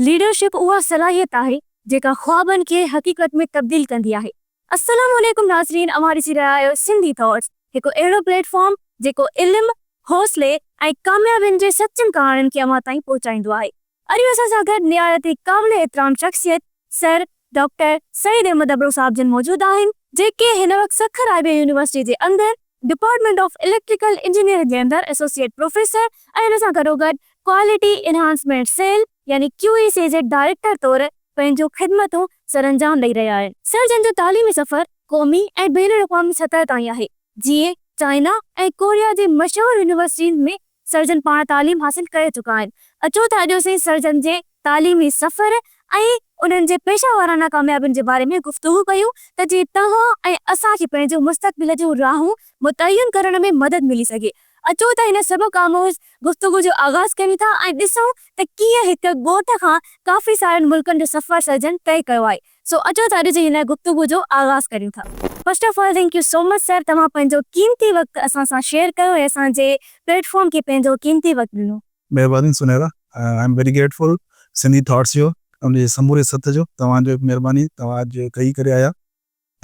Leadership اها صلاحيت آهي جيڪا خوابن کي حقيقت ۾ تبديل ڪندي آهي. السلام عليڪم ناظرين اوهان ڏسي رهيا آهيو سنڌي ٿاٽس هڪ اهڙو پليٽ فارم جيڪو علم، حوصلي ۽ ڪاميابين جي سچن ڪهاڻين کي اوهان تائين پهچائيندو آهي. اڄ اسان سان گڏ نهايت ئي قابل احترام شخصيت سر ڊاڪٽر سعيد احمد ابڙو صاحب جن موجود آهن جيڪي هن وقت سکر آء بي اي يونيورسٽي جي اندر ڊپارٽمينٽ آف اليڪٽريڪل انجنيئرنگ جي اندر ايسوسيئيٽ پروفيسر ۽ ان سان گڏوگڏ ڪوالٽي انهانسمينٽ سيل يعني ڪيو اي سي جي ڊائريڪٽر طور پنهنجون خدمتون سرانجام ڏئي رهيا آهن. سر جن جو تعليمي سفر قومي ۽ بين الاقوامي سطح تائين آهي، جيئن چائنا ۽ ڪوريا جي مشهور يونيورسٽين ۾ سر جن پاڻ تعليم حاصل ڪري چڪا آهن. اچو ته اڄ اسين سر جن جي تعليمي سفر ۽ انهن جي پيشه وارانه ڪاميابين جي باري ۾ گفتگو ڪيون ته جيئن توهان ۽ اسان کي پنهنجو مستقبل جون راهون متعين ڪرڻ ۾ مدد ملي سگهي. اچو ته هن سبق آموز گفتگو جو آغاز ڪريون ٿا ۽ ڏسون ته ڪيئن هڪ ڳوٺ کان ڪافي سارن ملڪن جو سفر سرجن طئي ڪيو آهي. سو اچو ته اڄ جي هن گفتگو جو آغاز ڪريون ٿا. First of all thank you so much sir توهان پنهنجو قيمتي وقت اسان سان شيئر ڪيو ۽ اسان جي پليٽ فارم کي پنهنجو قيمتي وقت ڏنو. مهرباني Sunaira I am very grateful Sindhi thoughts جو ان جي سموري سٿ جو توهان جو مهرباني توهان اڄ ڪهي ڪري آيا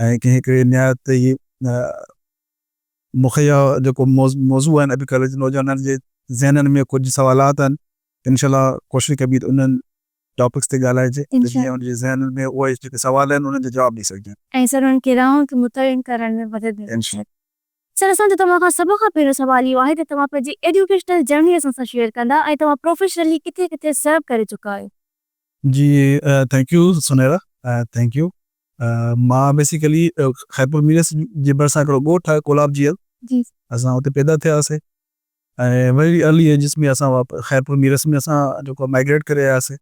۽ ڪنهن هڪڙي نهايت ئي مخيا جيڪو موضوع آهن اڄڪلهه جي نوجوانن جي ذهنن ۾ ڪجهه سوالات آهن انشاء الله ڪوشش ڪبي ته انهن ٽاپڪس تي ڳالهائجي ته جيئن انهن جي ذهنن ۾ اهي جيڪي سوال آهن انهن جا جواب ڏئي سگهجن. ۽ سر انهن کي راهن کي متعين ڪرڻ ۾ مدد ملي انشاء الله. سر اسان جو توهان کان سڀ کان پهريون سوال اهو آهي ته توهان پنهنجي ايڊيوڪيشنل جرني اسان سان شيئر ڪندا ۽ توهان پروفيشنلي ڪٿي ڪٿي سرو ڪري چڪا آهيو. جي thank you Sunaira thank you مان بيسيڪلي خيرپور ميرس جي ڀرسان هڪڙو ڳوٺ آهي ڪولاب جيئل جي اسان اتي پيدا ٿيا هئاسي ۽ ويري ارلي ايجز ۾ اسان خيرپور ميرس ۾ اسان جيڪو مائگريٽ ڪري آياسي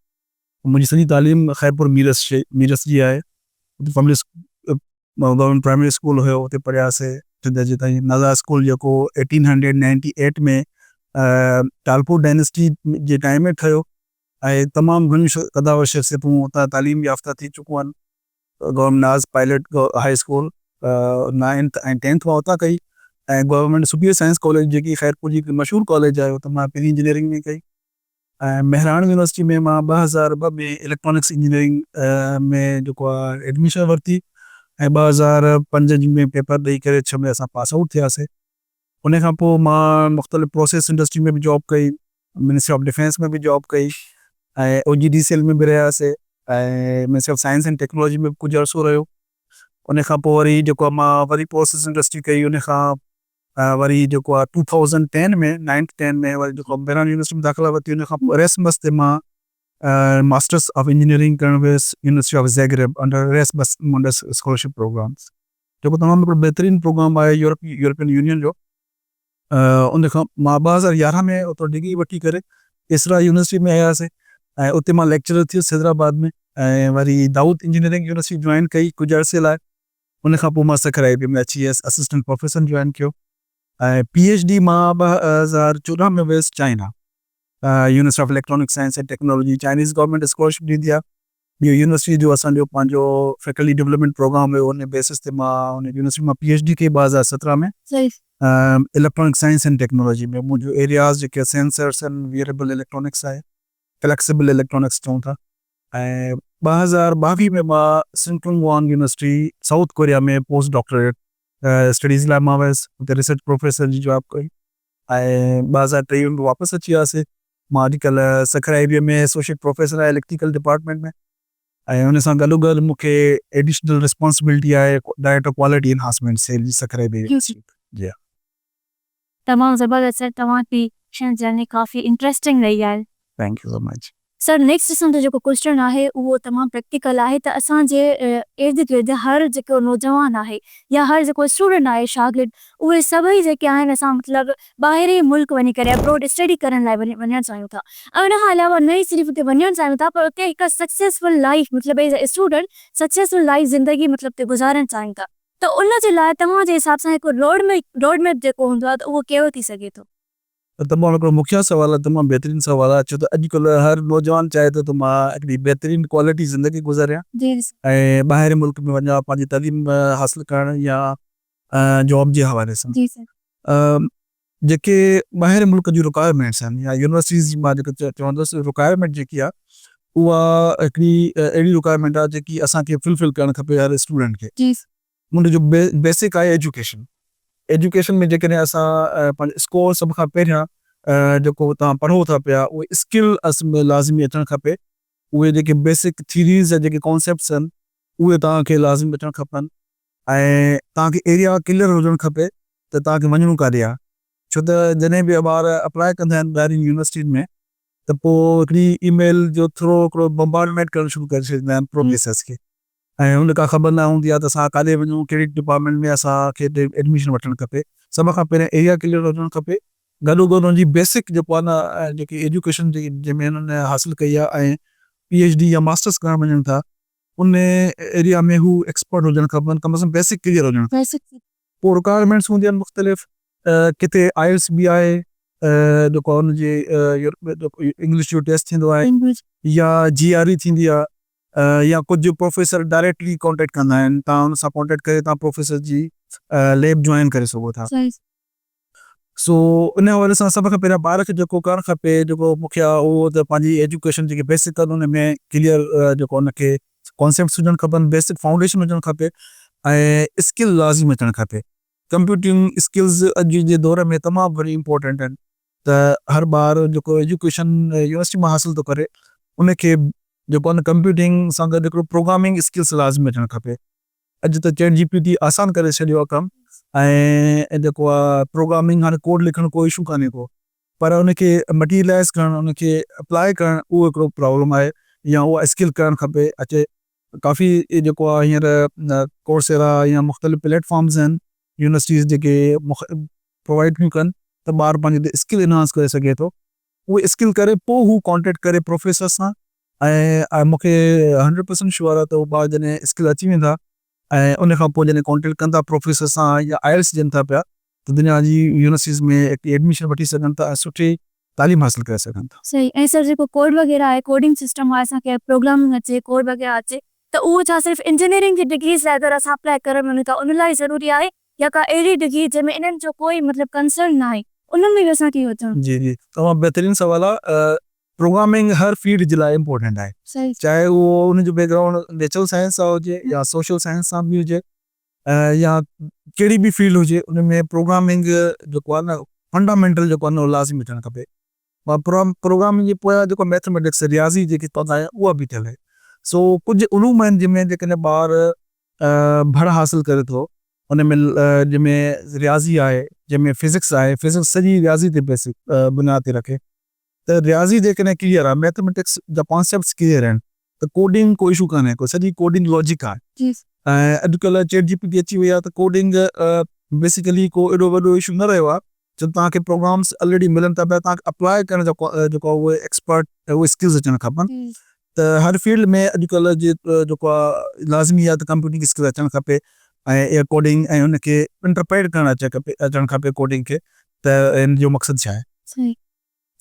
منهنجي سڄي تعليم خيرپور ميرس ميرس جي آهي اتي پبلڪ گورنمينٽ پرائمري اسڪول هيو اتي پڙهياسي ٽين درجي تائين نزا اسڪول جيڪو eighteen hundred ninety eight ۾ Talpur dynasty جي ٽائيم ۾ ٺهيو ۽ تمام گهڻيون قدآور شخصيتون اتان تعليم يافته ٿي چڪون آهن government Naz pilot high school ninth ۽ tenth مان اتان ڪئي ۽ گورنمينٽ سپيريئر سائنس ڪاليج جيڪي خيرپور جي هڪ مشهور ڪاليج آهي اتان مان پهرين انجنيئرنگ ۾ ڪئي ۽ مهراڻ يونيورسٽي ۾ مان 2002 ۾ اليڪٽرانڪس انجنيئرنگ ۾ جيڪو آهي ايڊميشن ورتي ۽ 2005 ۾ پيپر ڏئي ڪري ڇهه ۾ اسان پاس آئوٽ ٿياسي ان کان پوء مان مختلف پروسيس انڊسٽري ۾ به جاب ڪئي منسٽري آف ڊفينس ۾ به جاب ڪئي ۽ او جي ڊي سي ايل ۾ به رهياسي ۽ ministry of science and technology ۾ به ڪجهه عرصو رهيو ان کان پوء وري جيڪو آهي مان وري پروسيس انڊسٽري ڪئي ان کان وري جيڪو آهي ٽو ٿائوزنڊ ٽين ۾ نائنٿ ٽين ۾ وري جيڪو مهراڻ يونيورسٽي ۾ داخلا ورتي ان کان پوء اريسمس تي مان ماسٽرس آف انجنيئرنگ ڪرڻ ويس university of Zagreb under Erasmus Mundus scholarship programme جيڪو تمام هڪڙو بهترين پروگرام آهي يورپ يورپين يونين جو ان کان مان 2011 ۾ اتو ڊگري وٺي ڪري اسرا يونيورسٽي ۾ آياسي ۽ اتي مان ليڪچرر ٿيس حيدرآباد ۾ ۽ وري دائود انجنيئرنگ يونيورسٽي جوائن ڪئي ڪجهه عرصي لاء ان کان پوء مان سکر آء بي ۾ اچي ويس اسسٽنٽ پروفيسر جوائن ڪيو ۽ پي ايڇ ڊي مان 2014 ۾ ويس China university of electronic science and technology Chinese government scholarship ڏيندي آهي ٻيو يونيورسٽي جو اسان جو پنهنجو فيڪلٽي ڊولپمينٽ پروگرام هيو ان بيسس تي مان ان يونيورسٽي مان پي ايڇ ڊي ڪئي 2017 ۾ اليڪٽرانڪ سائنس اينڊ ٽيڪنالاجي ۾ منهنجو ايرياز جيڪي سينسرس اينڊ ويئريبل اليڪٽرانڪس آهي فليڪسبل اليڪٽرانڪس چئون ٿا ۽ 2022 ۾ مان Sungkyunkwan university South Korea ۾ post doctorate studies لاء مان ويس اتي ريسرچ پروفيسر جي جاب ڪئي ۽ 2023 ۾ واپس اچي وياسي مان اڄڪلهه سکر آء بي ايم ۾ ايسوشيٽ پروفيسر آهيان اليڪٽريڪل ڊپارٽمينٽ ۾ ۽ ان سان گڏو گڏ مون کي ايڊيشنل ريسپانسبلٽي آهي ڊائريڪٽر ڪوالٽي انهانسمينٽ سيل جي سکر آء بي ايم جي ها. تمام زبردست سر توهان جي جرني ڪافي انٽريسٽنگ رهي آهي. Thank you so much. Sir next اسان جو جيڪو ڪوئسچن آهي اهو تمام پريڪٽيڪل آهي ته اسان جي ارد گرد هر جيڪو نوجوان آهي يا هر جيڪو اسٽوڊنٽ آهي شاگرد اهي سڀئي جيڪي آهن اسان مطلب ٻاهرين ملڪ وڃي ڪري ابروڊ اسٽڊي ڪرڻ لاء وڃڻ چاهيون ٿا ۽ ان کان علاوه نه ئي صرف اتي وڃڻ چاهيون ٿا پر اتي هڪ سڪسيسفل لائيف مطلب as a student successful life زندگي مطلب اتي گذارڻ چاهيون ٿا ته ان جي لاء توهان جي حساب سان هڪ روڊ ميپ روڊ ميپ جيڪو هوندو آهي ته اهو ڪهڙو ٿي سگهي ٿو؟ تمام هڪڙو مکيه سوال آهي تمام بهترين سوال آهي ڇو ته اڄڪلهه هر نوجوان چاهي ٿو ته مان هڪڙي بهترين ڪوالٽي زندگي گذاريان ۽ ٻاهرين ملڪ ۾ وڃان پنهنجي تعليم حاصل ڪرڻ يا جاب جي حوالي سان جيڪي ٻاهرين ملڪ جون رڪوائرمينٽس آهن يا يونيورسٽيز جي مان جيڪو چوندس رڪوائرمينٽ جيڪي آهي اها هڪڙي اهڙي رڪوائرمينٽ آهي جيڪي اسان کي فلفل ڪرڻ کپي هر اسٽوڊنٽ کي. ان جو بيسڪ آهي ايجوڪيشن. ايجوڪيشن ۾ جيڪڏهن اسان پنهنجو اسڪور سڀ کان پهريان جيڪو توهان پڙهو ٿا پيا اهي اسڪل لازمي اچڻ کپي. اهي جيڪي بيسڪ ٿيريز جا جيڪي ڪانسيپٽس آهن اهي توهان کي لازمي اچڻ کپن ۽ توهان کي ايريا ڪليئر هجڻ کپي ته توهان کي وڃڻو ڪاڏي آهي. ڇو ته جڏهن به ٻار اپلاء ڪندا آهن ٻاهرين يونيورسٽين ۾ ته پوء هڪڙي اي ميل جو ٿرو هڪڙو بمبارڊمينٽ ڪرڻ شروع ڪري ڇڏيندا آهن پروفيسرس کي ۽ ان ڪا خبر نه هوندي آهي ته اسان ڪاڏي وڃون ڪهڙي ڊپارٽمينٽ ۾ اسان کي ايڊميشن وٺڻ کپي. سڀ کان پهريان ايريا ڪليئر هجڻ کپي گڏو گڏ ان جي بيسڪ جيڪو آهي نه جيڪي ايجوڪيشن جنهن ۾ هنن حاصل ڪئي آهي ۽ پي ايڇ ڊي يا ماسٽرس ڪرڻ وڃن ٿا ان ايريا ۾ هو ايڪسپرٽ هجڻ کپن ڪم از ڪم بيسڪ ڪليئر هجڻ کپي. پوء رڪوائرمينٽس هونديون آهن مختلف ڪٿي آئلس به آهي جيڪو ان جي انگلش جو ٽيسٽ ٿيندو آهي يا جي آر اي ٿيندي آهي يا ڪجهه پروفيسر ڊائريڪٽلي ڪانٽيڪٽ ڪندا آهن تان ان سان ڪانٽيڪٽ ڪري تان پروفيسر جي ليب جوائن ڪري سگهو ٿا. سو ان حوالي سان سڀ کان پهريان ٻار کي جيڪو ڪرڻ کپي جيڪو مون کي آهي اهو ته پنهنجي ايجوڪيشن جيڪي بيسڪ آهن ان ۾ ڪليئر جيڪو ان کي ڪانسيپٽس هجڻ کپن بيسڪ فائونڊيشن هجڻ کپي ۽ اسڪل لازمي اچڻ کپي. ڪمپيوٽنگ اسڪلز اڄ جي دور ۾ تمام گهڻي امپورٽنٽ آهن ته هر ٻار جيڪو ايجوڪيشن يونيورسٽي مان حاصل ٿو ڪري ان کي جيڪو آهي نه ڪمپيوٽنگ سان گڏ هڪڙو پروگرامنگ اسڪلز لازمي اچڻ کپي. اڄ ته چيٽ جي پي ٽي آسان ڪري ڇڏيو آهي ڪم ۽ جيڪو آهي پروگرامنگ هاڻي ڪوڊ لکڻ ڪو اشو ڪانهي ڪو پر ان کي مٽيريلائز ڪرڻ ان کي اپلاء ڪرڻ اهو هڪڙو پرابلم آهي يا اها اسڪل ڪرڻ کپي اچي ڪافي جيڪو آهي هينئر ڪورسيرا يا مختلف پليٽ فارمز آهن يونيورسٽيز جيڪي پرووائڊ ٿيون ڪن ته ٻار پنهنجي اسڪل انهانس ڪري سگهي ٿو اهي اسڪل ڪري پوء هو ڪانٽيڪٽ ڪري پروفيسر سان ۽ مون کي هنڊريڊ پرسنٽ شوئر آهي ته هو ٻار جڏهن اسڪل اچي ويندا ۽ ان کان پوء جڏهن ڪانٽيڪٽ ڪندا پروفيسر سان يا آئلس ڏين ٿا پيا ته دنيا جي يونيورسٽيز ۾ ايڊميشن وٺي سگهن ٿا ۽ سٺي تعليم حاصل ڪري سگهن ٿا. صحيح ۽ سر جيڪو ڪوڊ وغيره آهي ڪوڊنگ سسٽم آهي اسان کي پروگرامنگ اچي ڪوڊ وغيره اچي ته اهو ڇا صرف انجنيئرنگ جي ڊگريز لاء اگر اسان اپلائي ڪرڻ وڃون ٿا ان لاء ضروري آهي يا ڪا اهڙي ڊگهي جنهن ۾ انهن جو ڪوئي مطلب ڪنسرن ناهي ان ۾ به اسان کي اهو اچڻ. جي جي تمام بهترين سوال آ پروگرامنگ هر فيلڊ جي لاء امپورٽنٽ آهي چاهي اهو ان جو بيڪ گرائونڊ نيچرل سائنس سان هجي يا سوشل سائنس سان به هجي يا ڪهڙي به فيلڊ هجي ان ۾ پروگرامنگ جيڪو آهي نه فنڊامينٽل جيڪو آهي نه اهو لازمي اچڻ کپي پروگرامنگ جي پويان جيڪو ميٿميٽڪس رياضي جيڪي چوندا آهيون اها بيٺل آهي سو ڪجهه علوم آهن جن ۾ جيڪڏهن ٻار ڀڙ حاصل ڪري ٿو ان ۾ جنهن ۾ رياضي آهي جنهن ۾ فزڪس آهي فزڪس سڄي رياضي تي بيسڪ بنياد ٿي رکي ته رياضي جيڪڏهن ڪليئر آهي ميٿميٽڪس جا ڪانسيپٽس ڪليئر آهن ته ڪوڊنگ ڪو اشو ڪانهي ڪو سڄي ڪوڊنگ لاجڪ آهي ۽ اڄڪلهه چيٽ جي پي ٽي اچي وئي آهي ته ڪوڊنگ بيسيڪلي ڪو ايڏو وڏو اشو نه رهيو آهي جو توهان کي پروگرامس الريڊي ملن ٿا پيا توهان کي اپلاء ڪرڻ جا جيڪو آهي اهي ايڪسپرٽ اهي اسڪلز اچڻ کپن ته هر فيلڊ ۾ اڄڪلهه جي جيڪو آهي لازمي آهي ته ڪمپيوٽنگ اسڪل اچڻ کپي ۽ اها ڪوڊنگ ۽ ان کي انٽرپريٽ ڪرڻ اچڻ کپي اچڻ کپي ڪوڊنگ کي ته ان جو مقصد ڇا آهي. صحيح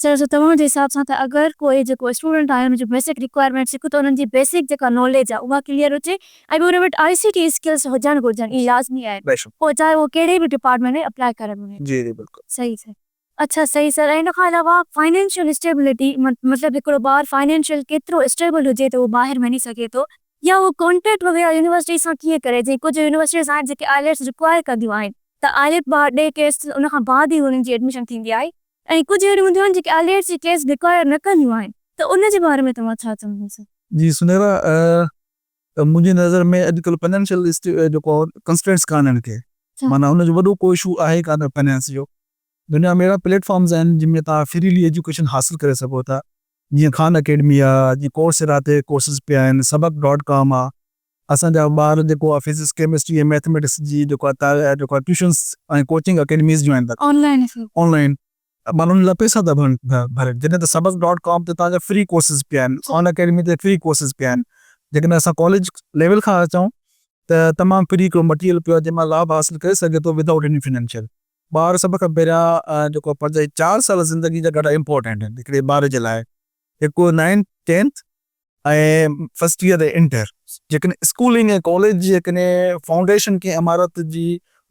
سر سو توهان جي حساب سان ته اگر ڪوئي جيڪو اسٽوڊنٽ آهي ان جو بيسڪ رڪوائرمينٽس هڪ ته انهن جي بيسڪ جيڪا ناليج آهي اها ڪليئر هجي ۽ ٻيو ان وٽ آء سي ٽي اسڪلس هجڻ گهرجن اهي لازمي آهن پوء چاهي اهو ڪهڙي به ڊپارٽمينٽ ۾ اپلاء ڪرڻ وڃي. جي جي بلڪل. صحيح صحيح اڇا صحيح سر ۽ ان کان علاوه فائنينشل اسٽيبلٽي مطلب هڪڙو ٻار فائنينشل ڪيترو اسٽيبل هجي ته اهو ٻاهر وڃي سگهي ٿو يا اهو ڪانٽيڪٽ وغيره يونيورسٽي سان ڪيئن ڪري جيئن ڪجهه يونيورسٽيز آهن جيڪي آئليٽس رڪوائر ڪنديون آهن ته آئليٽ ٻار ڏي ٽيسٽ ان کان بعد ئي انهن جي ايڊميشن ٿيندي آهي ۽ ڪجهه اهڙيون هونديون آهن جيڪي آئليٽس جي ڪيس رڪوائر نه ڪنديون آهن ته ان جي باري ۾ توهان ڇا چوندو سر؟ جي سنيرا منهنجي نظر ۾ اڄڪلهه فنانشل جيڪو ڪنسٽرينٽس ڪانهن ڪي معنيٰ ان جو وڏو ڪو اشو آهي ڪانه فنانس جو دنيا ۾ اهڙا پليٽ فارمز آهن جن ۾ توهان فريلي ايجوڪيشن حاصل ڪري سگهو ٿا جيئن خان اڪيڊمي آهي جيئن ڪورسيرا تي ڪورسز پيا آهن سبق ڊاٽ ڪام آهي اسان جا ٻار جيڪو آ فزڪس ڪيمسٽري ۽ ميٿميٽڪس جي جيڪو آ جيڪو آ ٽيوشنس ۽ ڪوچنگ اڪيڊميز جوائن ٿا ڪن آن آن لائن معنيٰ انهن لاء پئسا ٿا ڀرن جڏهن ته سبق ڊاٽ ڪام تي توهان جا فري ڪورسز پيا آهن خان اڪيڊمي تي فري ڪورسز پيا آهن جيڪڏهن اسان ڪاليج ليول کان اچون ته تمام فري هڪڙو مٽيريل پيو آهي جنهن مان لاڀ حاصل ڪري سگهي ٿو ودائوٽ ايني فنانشل ٻار سڀ کان پهريان جيڪو پنهنجا چار سال زندگي جا ڏاڍا امپورٽنٽ آهن هڪڙي ٻار جي لاء هڪ ninth tenth ۽ first year ۽ inter جيڪڏهن اسڪولنگ ۽ ڪاليج جي جيڪڏهن فائونڊيشن ڪنهن عمارت جي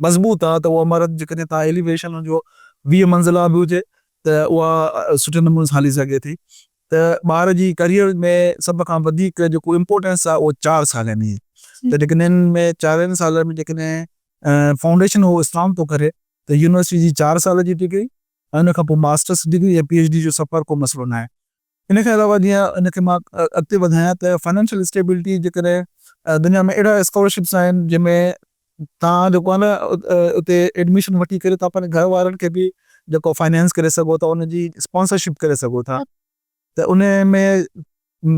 مضبوط آهي ته اها عمارت جيڪڏهن تان ايليويشن ان جو 20 منزلا به هجي ته اها سٺي نموني سان هلي سگهي ٿي ته ته ٻار جي ڪريئر ۾ سڀ کان وڌيڪ جيڪو امپورٽنس آهي اهو چار سالن جي ته جيڪڏهن ان ۾ چارن سالن ۾ جيڪڏهن فائونڊيشن هو اسٽرانگ ٿو ڪري ته يونيورسٽي جي چار سال جي ڊگري ۽ ان کان پوء ماسٽرس ڊگري يا پي ايڇ ڊي جو سفر ڪو مسئلو ناهي. ان کان علاوه جيئن ان کي مان اڳتي وڌايان ته فنانشل اسٽيبلٽي جيڪڏهن دنيا ۾ اهڙا اسڪالرشپس آهن جنهن ۾ توهان جيڪو آهي نه اتي ايڊميشن وٺي ڪري توهان پنهنجي گهر وارن کي به جيڪو فائنانس ڪري سگهو ٿا ان جي اسپانسرشپ ڪري سگهو ٿا ته ان ۾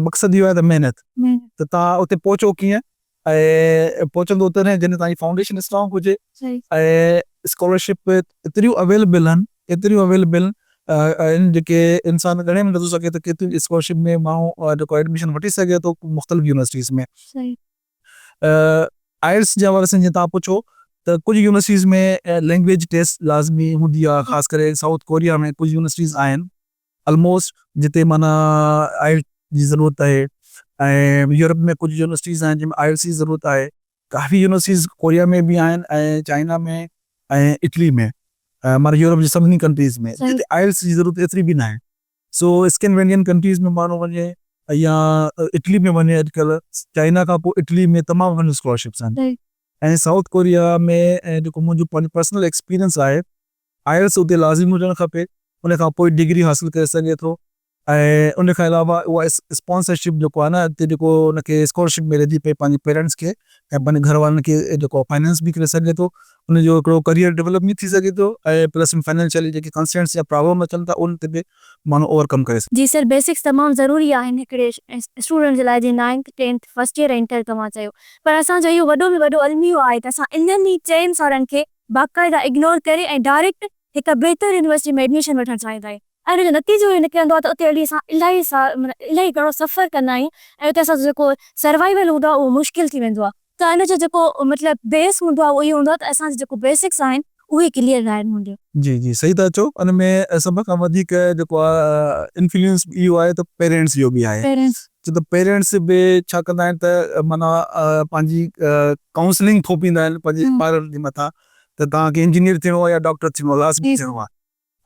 مقصد اهو آهي ته محنت ته توهان اتي پهچو ڪيئن ۽ پهچندو تڏهن جڏهن توهان جي فائونڊيشن اسٽرانگ هجي ۽ اسڪالرشپ ايتريون اويليبل آهن ايتريون اويليبل آهن جيڪي انسان ڳڻي به نٿو سگهي ته ڪيتريون اسڪالرشپ ۾ ماڻهو جيڪو ايڊميشن وٺي سگهي ٿو مختلف يونيورسٽيز ۾. آئلس جي حوالي سان جيئن توهان پڇو ته ڪجهه يونيورسٽيز ۾ لينگويج ٽيسٽ لازمي هوندي آهي خاص ڪري سائوٿ ڪوريا ۾ ڪجهه يونيورسٽيز آهن الموسٽ جتي معنيٰ آئلٽس جي ضرورت آهي ۽ يورپ ۾ ڪجهه يونيورسٽيز آهن جن ۾ آئلٽس جي ضرورت آهي. ڪافي يونيورسٽيز ڪوريا ۾ به آهن ۽ چائنا ۾ ۽ اٽلي ۾ معنيٰ يورپ جي سڀني ڪنٽريز ۾ جتي آئلٽس جي ضرورت ايتري به ناهي. سو اسڪينوينين ڪنٽريز ۾ ماڻهو وڃي يا اٽلي ۾ وڃي اڄڪلهه چائنا کان پوء اٽلي ۾ تمام گهڻيون اسڪالرشپس آهن ۽ سائوٿ ڪوريا ۾ جيڪو منهنجو پنهنجو پرسنل ايڪسپيرينس آهي آئلس اتي لازمي هجڻ کپي ان کان پوء ڊگري حاصل ڪري سگهي ٿو ۽ ان کان علاوه اها اسپانسرشپ جيڪو آهي نه اڳتي جيڪو ان کي اسڪالرشپ ملي ٿي پئي پنهنجي پيرنٽس کي ۽ پنهنجي گهر وارن کي جيڪو فائنانس به ڪري سگهي ٿو ان جو هڪڙو ڪريئر ڊولپ به ٿي سگهي ٿو ۽ پلس فائنانشلي جيڪي ڪنسٽرينٽس يا پرابلم اچن ٿا ان تي به ماڻهو اوور ڪم ڪري سگهي. جي سر بيسڪس تمام ضروري آهن هڪڙي اسٽوڊنٽ جي لاء جيئن ninth tenth first year ۽ inter توهان چيو پر اسان جو اهو وڏو ۾ وڏو الميو آهي ته اسان انهن ئي چئن سالن کي باقاعده اگنور ڪري ۽ ڊائريڪٽ هڪ بهتر يونيورسٽي ۾ ايڊميشن وٺڻ چاهيندا آهيون ۽ ان جو نتيجو اهو نڪرندو آهي ته اتي هلي اسان الاهي سال معنيٰ الاهي گهڻو سفر ڪندا آهيون ۽ اتي اسان جو جيڪو سروائيول هوندو آهي اهو مشڪل ٿي ويندو آهي ته ان جو جيڪو مطلب بيس هوندو آهي اهو اهو هوندو آهي ته اسان جا جيڪو بيسڪس آهن اهي ڪليئر ناهن هونديون. جي جي صحيح ٿا چئو ان ۾ سڀ کان وڌيڪ جيڪو آهي انفلوئنس اهو آهي ته پيرنٽس جو به آهي پيرنٽس. ڇو ته پيرنٽس به ڇا ڪندا آهن ته معنيٰ پنهنجي ڪائونسلنگ ٿوپيندا آهن پنهنجي ٻارن جي مٿان ته توهان کي انجنيئر ٿيڻو آهي يا ڊاڪٽر ٿيڻو آهي لازمي ٿيڻو آهي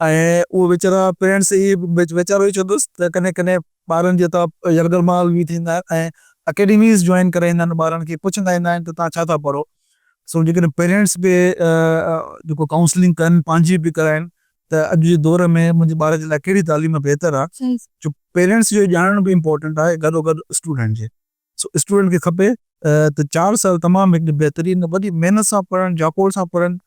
۽ اهو ويچارا پيرنٽس اهي ويچارو اهو چوندس ته ڪڏهن ڪڏهن ٻارن جي هٿان يرغمال به ٿيندا آهن ۽ اڪيڊميز جوائن ڪرائيندا آهن ٻارن کي پڇندا ايندا آهن ته توهان ڇا ٿا پڙهو سو جيڪڏهن پيرنٽس به جيڪو ڪائونسلنگ ڪن پنهنجي به ڪرائن ته اڄ جي دور ۾ منهنجي ٻار جي لاء ڪهڙي تعليم بهتر آهي جو پيرنٽس جو ڄاڻڻ به امپورٽنٽ آهي گڏو گڏ اسٽوڊنٽ جي سو اسٽوڊنٽ کي کپي ته چار سال تمام هڪڙي بهترين وڏي محنت سان پڙهن جاکوڙ سان پڙهن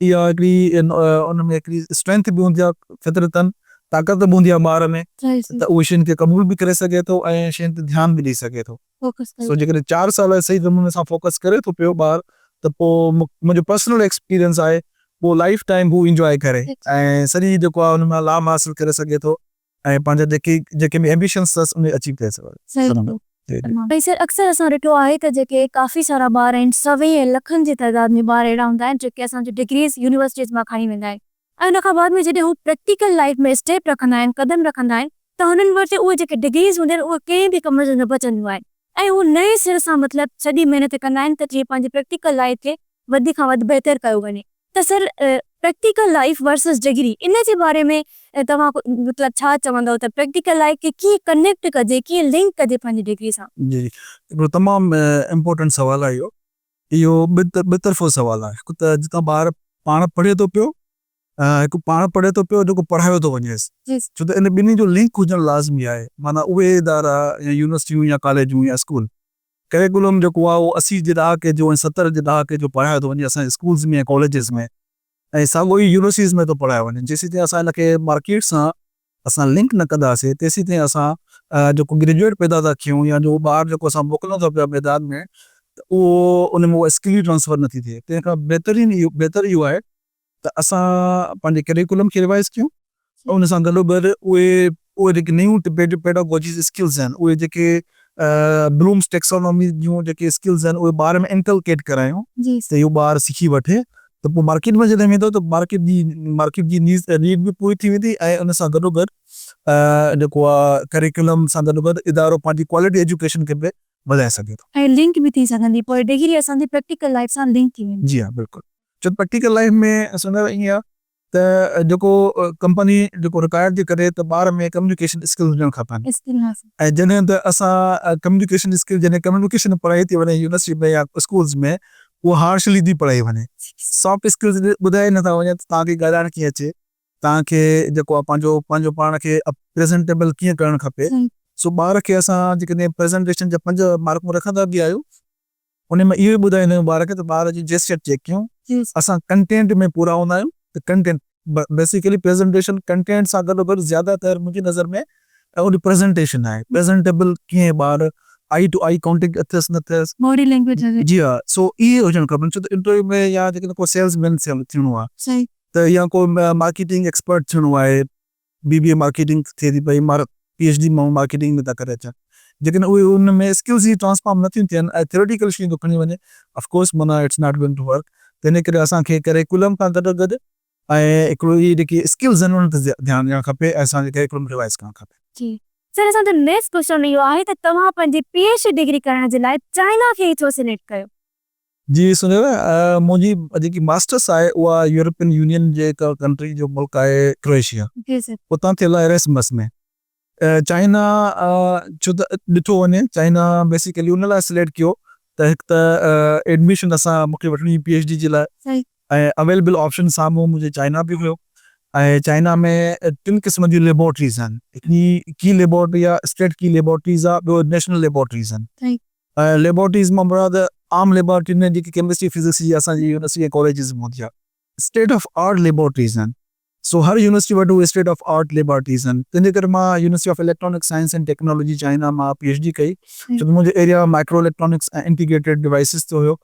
اها هڪڙي ان ۾ هڪڙي اسٽرينٿ به هوندي آهي فطرتن طاقت به هوندي آهي ٻار ۾ ته اهو شين کي قبول به ڪري سگهي ٿو ۽ شين تي ڌيان به ڏئي سگهي ٿو. سو جيڪڏهن چار سال صحيح نموني سان فوڪس ڪري ٿو پيو ٻار ته پوء منهنجو پرسنل ايڪسپيرينس آهي پوء لائف ٽائيم هو انجواء ڪري ۽ سڄي جيڪو آهي ان مان لاڀ حاصل ڪري سگهي ٿو ۽ پنهنجا جيڪي جيڪي به ايمبيشنس اٿس ان اچيو ڪري سگهي ٿو. ۽ سر اڪثر اسان ڏٺو آهي ته جيڪي ڪافي سارا ٻار آهن سوين ۽ لکن جي تعداد ۾ ٻار اهڙا هوندا آهن جيڪي اسان جون ڊگريز يونيورسٽيز مان کڻي ويندا آهن ۽ ان کان بعد ۾ جڏهن هو پريڪٽيڪل لائيف ۾ اسٽيپ رکندا آهن، قدم رکندا آهن ته هنن وٽ اهي جيڪي ڊگريز هونديون آهن اهي ڪنهن به ڪم جون نه بچنديون آهن ۽ هو نئين سر سان مطلب سڄي محنت ڪندا آهن ته جيئن پنهنجي پريڪٽيڪل لائيف کي وڌ کان وڌ بهتر ڪيو وڃي ته sir practical life versus degree ان جي باري ۾ توهان مطلب ڇا چوندؤ ته پريڪٽيڪل لائيف کي ڪيئن ڪنيڪٽ ڪجي ڪيئن لنڪ ڪجي پنهنجي ڊگري سان؟ جي جي هڪڙو تمام امپورٽنٽ سوال آهي اهو. اهو ٻه طرفو سوال آهي. هڪ ته جتان ٻار پاڻ پڙهي ٿو پيو ۽ هڪ پاڻ پڙهي ٿو پيو جيڪو پڙهايو ٿو وڃيس. ڇو ته ان ٻنهي جو لنڪ هجڻ لازمي آهي. معنيٰ اهي ادارا يا يونيورسٽيون يا ڪاليجون يا اسڪول ڪريڪولم جيڪو آهي اهو 80 جي ڏهاڪي جو ۽ 70 جي ڏهاڪي جو پڙهايو ٿو وڃي اسان جي اسڪولز ۾ ۽ ڪاليجز ۾ ۽ ساڳيو ئي يونيورسٽيز ۾ ٿو پڙهايو وڃي. جيسيتائين اسان ان کي مارڪيٽ سان اسان لنڪ نه ڪنداسين تيسيتائين اسان جيڪو گريجوئيٽ پيدا ٿا ٿيون يا جو ٻار جيڪو اسان موڪليون ٿا پيا ميدان ۾ ته اهو ان ۾ اها اسڪل ئي ٽرانسفر نٿي ٿئي تنهن کان بهترين اهو بهتر اهو آهي ته اسان پنهنجي ڪريڪولم کي ريوائز ڪيون ۽ ان سان گڏو گڏ اهي اهي جيڪي نيون پيڊاگوجيز اسڪلز آهن اهي جيڪي بلومس ٽيڪسانومي جون جيڪي اسڪلز آهن اهي ٻار ۾ انڪلڪيٽ ڪرايون ته اهو ٻار سکي وٺي ته پوء مارڪيٽ ۾ جڏهن ويندو ته مارڪيٽ جي مارڪيٽ جي نيڊ نيڊ به پوري ٿي ويندي ۽ ان سان گڏو گڏ جيڪو آ ڪريڪولم سان گڏو گڏ ادارو پنهنجي ڪوالٽي ايجوڪيشن کي به وڌائي سگهي ٿو. ۽ لنڪ به ٿي سگهندي پوء ڊگري اسان جي پريڪٽيڪل لائيف سان لنڪ ٿي ويندي. جي ها بلڪل ڇو ته پريڪٽيڪل لائيف ۾ سندر ائين آ. ته جيڪو ڪمپني جيڪو رڪوائر ٿي ڪري ته ٻار ۾ ڪميونيڪيشن اسڪلز هجڻ کپن ۽ جڏهن ته اسان ڪميونيڪيشن اسڪل جڏهن ڪميونيڪيشن پڙهائي ٿي وڃي يونيورسٽي ۾ يا اسڪولز ۾ اها هارشلي ٿي پڙهائي وڃي سافٽ اسڪلز ٻڌائي نٿا وڃن ته توهان کي ڳالهائڻ ڪيئن اچي توهان کي جيڪو آهي پنهنجو پنهنجو پاڻ کي پريزنٽيبل ڪيئن ڪرڻ کپي سو ٻار کي اسان جيڪڏهن پريزنٽيشن جا پنج مارڪون رکندا به آهيون ان ۾ اهو ئي ٻڌائيندا آهيون ٻار کي ته ٻار جي جيسچر چيڪ ڪيون اسان ڪنٽينٽ ۾ پورا هوندا آهيون ته ڪنٽينٽ بيسيڪلي پريزنٽيشن ڪنٽينٽ سان گڏو گڏ زياده تر منهنجي نظر ۾ ان پريزنٽيشن آهي پريزنٽيبل ڪيئن ٻار آئي ٽو آئي ڪانٽيڪٽ اٿس نه اٿس باڊي لينگويج هجي جي ها سو اهي هجڻ کپن ڇو ته انٽرويو ۾ يا جيڪڏهن ڪو سيلز مين ٿيڻو آهي ته يا ڪو مارڪيٽنگ ايڪسپرٽ ٿيڻو آهي بي بي اي مارڪيٽنگ ٿئي ٿي پئي پي ايڇ ڊي ماڻهو مارڪيٽنگ ۾ ٿا ڪري اچن جيڪڏهن اهي ان ۾ اسڪلز ئي ٽرانسفارم نه ٿيون ٿين ۽ ٿيوريٽيڪل شيون ٿو کڻي وڃي آف ڪورس معنيٰ it's not going to work تنهن ڪري اسان کي ڪريڪولم کان گڏو گڏ ۽ هڪڙو اهي جيڪي اسڪلز آهن انهن تي ڌيان ڏيڻ کپي ۽ اسان کي ڪريڪولم ريوائز ڪرڻ کپي. جي سر اسان جو نيڪسٽ ڪوئسچن اهو آهي ته توهان پنهنجي پي ايڇ ڊي ڊگري ڪرڻ جي لاء چائنا کي ئي ڇو سليڪٽ ڪيو؟ جي سنيل منهنجي جيڪي ماسٽرس آهي اها يورپين يونين جي هڪ ڪنٽري جو ملڪ آهي ڪروئيشيا اتان ٿيل آهي ايريسمس ۾ چائنا ڇو ته ڏٺو وڃي چائنا بيسيڪلي ان لاء سليڪٽ ڪيو ته هڪ ته ايڊميشن اسان مونکي وٺڻي هئي پي ايڇ ڊي جي لاء ۽ اويلبل آپشن سامهون منهنجي چائنا به هيو ۽ چائنا ۾ ٽن قسم جون ليبارٽريز آهن هڪڙي ڪي ليبارٽري آهي اسٽيٽ ڪي ليبارٽريز آهي ٻيو نيشنل ليبارٽريز آهن ليبارٽريز مان مراد عام ليبارٽري نه جيڪي ڪيمسٽري فزڪس جي اسان جي يونيورسٽي ۽ ڪاليجز ۾ هوندي آهي اسٽيٽ آف آرٽ ليبارٽريز آهن سو هر يونيورسٽي وٽ اهي اسٽيٽ آف آرٽ ليبارٽريز آهن تنهن جي ڪري مان university of electronic science and technology China مان پي ايڇ ڊي ڪئي ڇو ته منهنجو area micro electronics ۽ integrated devices تي هيو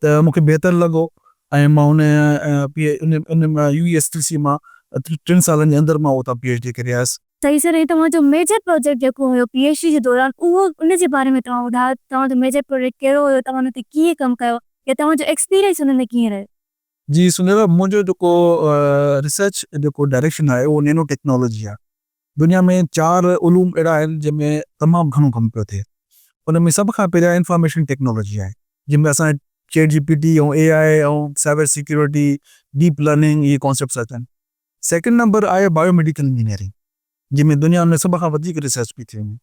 ته مون کي بهتر لڳو ۽ مان ان پي ان يو اي ايس ٽي سي مان ٽن سالن جي اندر مان اتان پي ايڇ ڊي ڪري آيس. صحيح سر هي توهان جو ميجر پروجيڪٽ جيڪو هيو پي ايڇ ڊي جي دوران اهو ان جي باري ۾ توهان ٻڌايو ته توهان جو ميجر پروجيڪٽ ڪهڙو هيو توهان ان تي ڪيئن ڪم ڪيو يا توهان جو ايڪسپيرينس ان ۾ ڪيئن رهيو. جي سنيرا منهنجو جيڪو ريسرچ جيڪو ڊائريڪشن آهي اهو نينو ٽيڪنالاجي آهي دنيا ۾ چار علوم اهڙا آهن جنهن ۾ تمام گهڻو ڪم پيو ٿئي ان ۾ سڀ کان پهريان انفارميشن ٽيڪنالاجي آهي جنهن ۾ اسان chat G P T ۽ A I ۽ cyber security deep learning اهي ڪانسيپٽس اچن سيڪنڊ نمبر آهي بايو ميڊيڪل انجنيئرنگ جنهن ۾ دنيا ۾ سڀ کان وڌيڪ ريسرچ پئي ٿئي وڃي.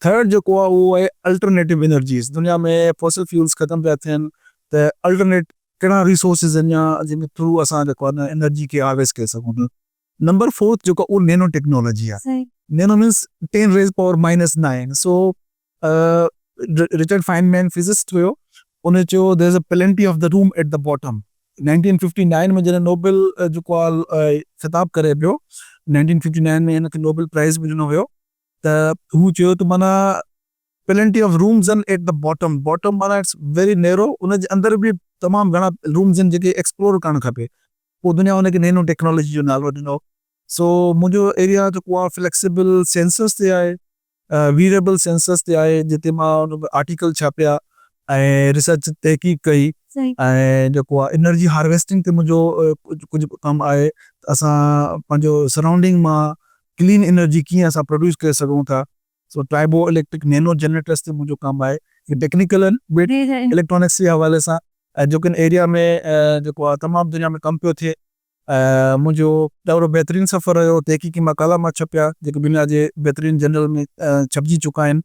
ٿرڊ جيڪو آهي اهو آهي الٽرنيٽو انرجيز دنيا ۾ فوسل فيولز ختم پيا ٿين ته الٽرنيٽ ڪهڙا ريسورسز آهن يا جن جي ٿرو اسان جيڪو آهي نه انرجي کي هارويسٽ ڪري سگهون ٿا. نمبر فورٿ جيڪو آهي اهو نينو ٽيڪنالاجي آهي. Nano means ten raise power minus nine so Richard Feynman physicist هيو ان چيو there is a plenty of the room at the bottom nineteen fifty nine ۾ جڏهن نوبل جيڪو آ خطاب ڪري پيو نائنٽين ففٽي نائن ۾ هن کي نوبل پرائز به ڏنو ويو ته هو چيو ته معنيٰ پلينٽي آف رومز آهن ايٽ the bottom bottom معنيٰ it's very نيرو ان جي اندر به تمام گهڻا رومز آهن جيڪي ايڪسپلور ڪرڻ کپي پوء دنيا ان کي نينو ٽيڪنالاجي جو نالو ڏنو سو منهنجو ايريا جيڪو آ فليڪسبل سينسرز تي آهي ويئريبل سينسرز تي آهي جتي مان ان ۾ آرٽيڪل ڇاپيا ۽ ريسرچ تحقيق ڪئي ۽ جيڪو آهي انرجي هارويسٽنگ تي منهنجو ڪجهه ڪم آهي ته اسان پنهنجو سرائونڊنگ مان ڪلين انرجي ڪيئن اسان پروڊيوس ڪري سگهون ٿا سو ٽرائبو اليڪٽرڪ نينو جنريٽرس تي منهنجو ڪم آهي هي ٽيڪنيڪل آهن بٽ اليڪٽرانڪس جي حوالي سان ۽ جيڪو ان ايريا ۾ جيڪو آهي تمام دنيا ۾ ڪم پيو ٿئي منهنجو ڏاڍو بهترين سفر رهيو، تحقيقي مقالا مان ڇپيا جيڪي دنيا جي بهترين جرنل ۾ ڇپجي چڪا آهن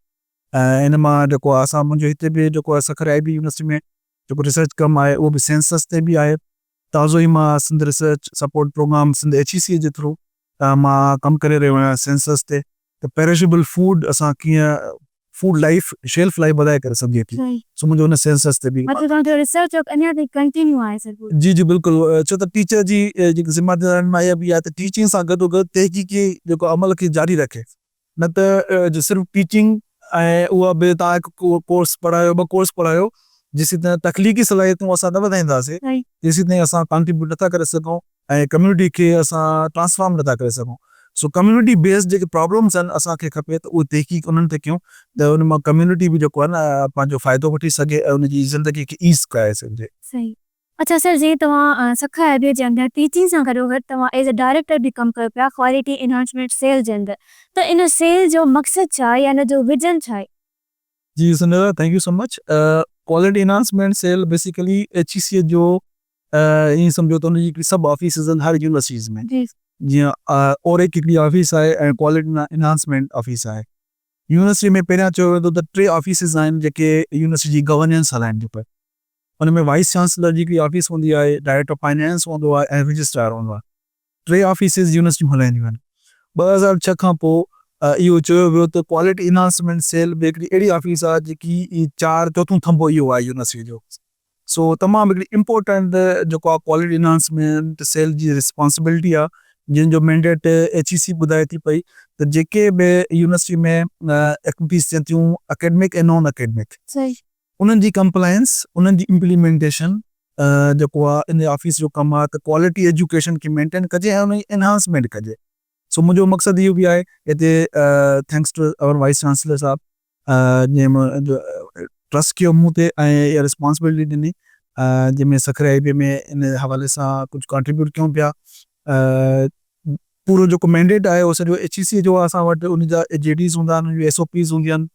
۽ ان مان جيڪو آهي اسان منهنجو هتي به جيڪو آهي سکر آء بي يونيورسٽي ۾ جيڪو ريسرچ ڪم آهي اهو به سينسس تي به آهي تازو ئي مان Sindh research support programme Sindh H E C جي ٿرو مان ڪم ڪري رهيو آهيان سينسس تي ته پيرشبل فوڊ اسان ڪيئن فوڊ لائف شيلف لائف وڌائي ڪري سگهجي ٿي سو منهنجو ان سينسس تي به مطلب توهان جو ريسرچ ورڪ اڃا تائين ڪنٽينيو آهي سر پورو. جي جي بلڪل ڇو ته ٽيچر جي جيڪي ذميدارين مان اها به آهي ته ٽيچنگ سان گڏو گڏ تحقيقي جيڪو عمل کي جاري رکي نه ته صرف ٽيچنگ ۽ اها به توهان هڪ ڪورس پڙهايو ٻه ڪورس پڙهايو جيسين تائين تخليقي صلاحيتون اسان نه وڌائينداسين تيسين تائين اسان ڪانٽريبيوٽ نٿا ڪري سگهون ۽ ڪميونٽي کي اسان ٽرانسفارم نٿا ڪري سگهون سو ڪميونٽي بيسڊ جيڪي پرابلمس آهن اسان کي کپي ته اهي تحقيق انهن تي ڪيون ته ان مان ڪميونٽي به جيڪو آهي نه پنهنجو فائدو وٺي سگهي ۽ ان جي زندگي کي ايز ڪرائي سگهجي. صحيح اڇا سر جيئن توهان سکر آء بي جي اندر ٽيچنگ سان گڏو گڏ توهان ايز اي ڊائريڪٽر به ڪم ڪيو پيا ڪوالٽي انهانسمينٽ سيل جي اندر ته ان سيل جو مقصد ڇا آهي يا ان جو ويزن ڇا آهي؟ جي Sandhya thank you so much quality enhancement cell basically H E C جو ائين سمجهو ته ان جي هڪڙي سب آفيسز آهن هر يونيورسٽيز ۾، جيئن اوريڪ هڪڙي آفيس آهي ۽ ڪوالٽي انهانسمينٽ آفيس آهي. يونيورسٽي ۾ پهريان چيو ويندو ته ٽي آفيسز آهن جيڪي يونيورسٽي جي گورننس هلائين ٿيون پيون. ان ۾ وائيس چانسلر جي هڪڙي آفيس هوندي آهي، ڊائريڪٽر آف فائنانس هوندو آهي ۽ رجسٽرار هوندو آهي. ٽي آفيسز يونيورسٽيون هلائينديون آهن. 2006 کان پوء اهو چيو ويو ته ڪوالٽي انهانسمينٽ سيل به هڪڙي اهڙي آفيس آهي جيڪي چار چوٿون ٿنڀو اهو آهي يونيورسٽي جو. سو تمام هڪڙي امپورٽنٽ جيڪو آهي ڪوالٽي انهانسمينٽ سيل جي ريسپانسبلٽي آهي جنهن جو مينڊيٽ ايڇ اي سي ٻڌائي ٿي پئي ته جيڪي به يونيورسٽي ۾ ايڪٽيوٽيز ٿين ٿيون اڪيڊمڪ ۽ نان اڪيڊمڪ انهن جي ڪمپلائنس انهن جي امپليمينٽيشن جيڪو آهي ان آفيس جو ڪم آهي ته ڪوالٽي ايجوڪيشن کي مينٽين ڪجي ۽ ان جي انهانسمينٽ ڪجي سو منهنجو مقصد اهو به آهي هتي thanks to our vice chancellor صاحب جنهن ٽرسٽ ڪيو مون تي ۽ اها ريسپانسبلٽي ڏني جنهن ۾ سکر آئي بي ۾ ان حوالي سان ڪجهه ڪانٽريبيوٽ ڪيون پيا. پورو جيڪو مينڊيٽ آهي اهو سڄو ايڇ اي سي جو آهي اسان وٽ ان جا جي ڊيز هوندا آهن ان جون ايس او پيز هونديون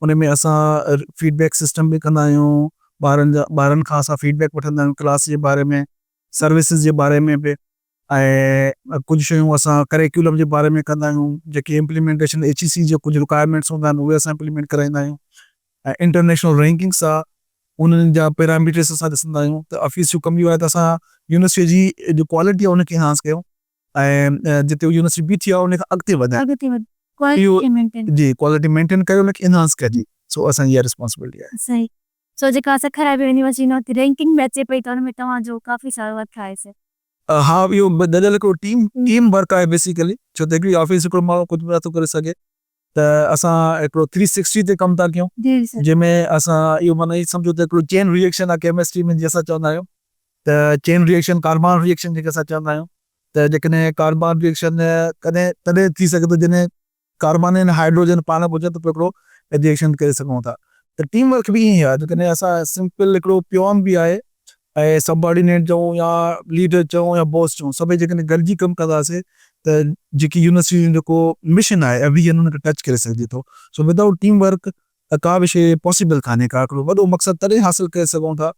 آهن ان ۾ اسان فيڊ بيڪ سسٽم به ڪندا آهيون ٻارن جا ٻارن کان اسان فيڊ بيڪ وٺندا آهيون ڪلاس جي باري ۾ سروسز جي باري ۾ به ۽ ڪجهه شيون اسان ڪريڪيولم جي باري ۾ ڪندا آهيون جيڪي امپليمينٽيشن ايڇ اي سي جي ڪجهه رڪوائرمينٽس هوندا آهن اهي اسان امپليمينٽ ڪرائيندا آهيون ۽ انٽرنيشنل رينڪنگس آ انهن جا پيراميٽرس اسان ڏسندا آهيون ته آفيس جو ڪم اهو آهي ته اسان يونيورسٽي جي جو ڪوالٽي آهي ان کي انهانس ڪيون ۽ جتي يونيورسٽي بيٺي آهي ان کان اڳتي وڌايون اڳتي وڌ ڪوالٽي مينٽين جي ڪوالٽي مينٽين ڪري ان کي انهانس ڪجي سو اسان جي اها ريسپانسبلٽي آهي. صحيح سو جيڪا سکر آء بي يونيورسٽي هن وقت رينڪنگ ۾ اچي پئي ته ان ۾ توهان جو ڪافي سارو هٿ آهي سر. ها اهو گڏيل هڪڙو ٽيم ٽيم ورڪ آهي بيسيڪلي ڇو ته هڪڙي آفيس هڪڙو ماڻهو ڪجهه به نٿو ڪري سگهي ته اسان هڪڙو ٿري سڪسٽي تي ڪم ٿا ڪيون جنهن ۾ اسان اهو معنيٰ هي سمجهو ته هڪڙو چين ري ايڪشن آهي ڪيمسٽري ۾ جيئن اسان چوندا آهيون ته چين ري ايڪشن ڪاربان ري ايڪشن جيڪي اسان چوندا آهيون ته جيڪڏهن ڪاربان ري ايڪشن ڪڏهن تڏهن ٿي سگهي ٿو جڏهن ڪاربان ۽ هائيڊروجن پاڻ به هجن ته پوء هڪڙو ري ايڪشن ڪري سگهون ٿا ته ٽيم ورڪ به ائين ئي آهي جيڪڏهن اسان سمپل هڪڙو پيون به آهي ۽ سب آرڊينيٽ چئون يا ليڊر چئون يا باس چئون سڀئي جيڪڏهن گڏجي ڪم ڪنداسين ته جيڪي يونيورسٽي جو جيڪو مشن آهي ۽ ويزن ان کي ٽچ ڪري سگهجي ٿو. سو ودائوٽ ٽيم ورڪ ڪا به شيء پاسيبل ڪانهي ڪا هڪڙو وڏو مقصد تڏهن حاصل ڪري سگهون ٿا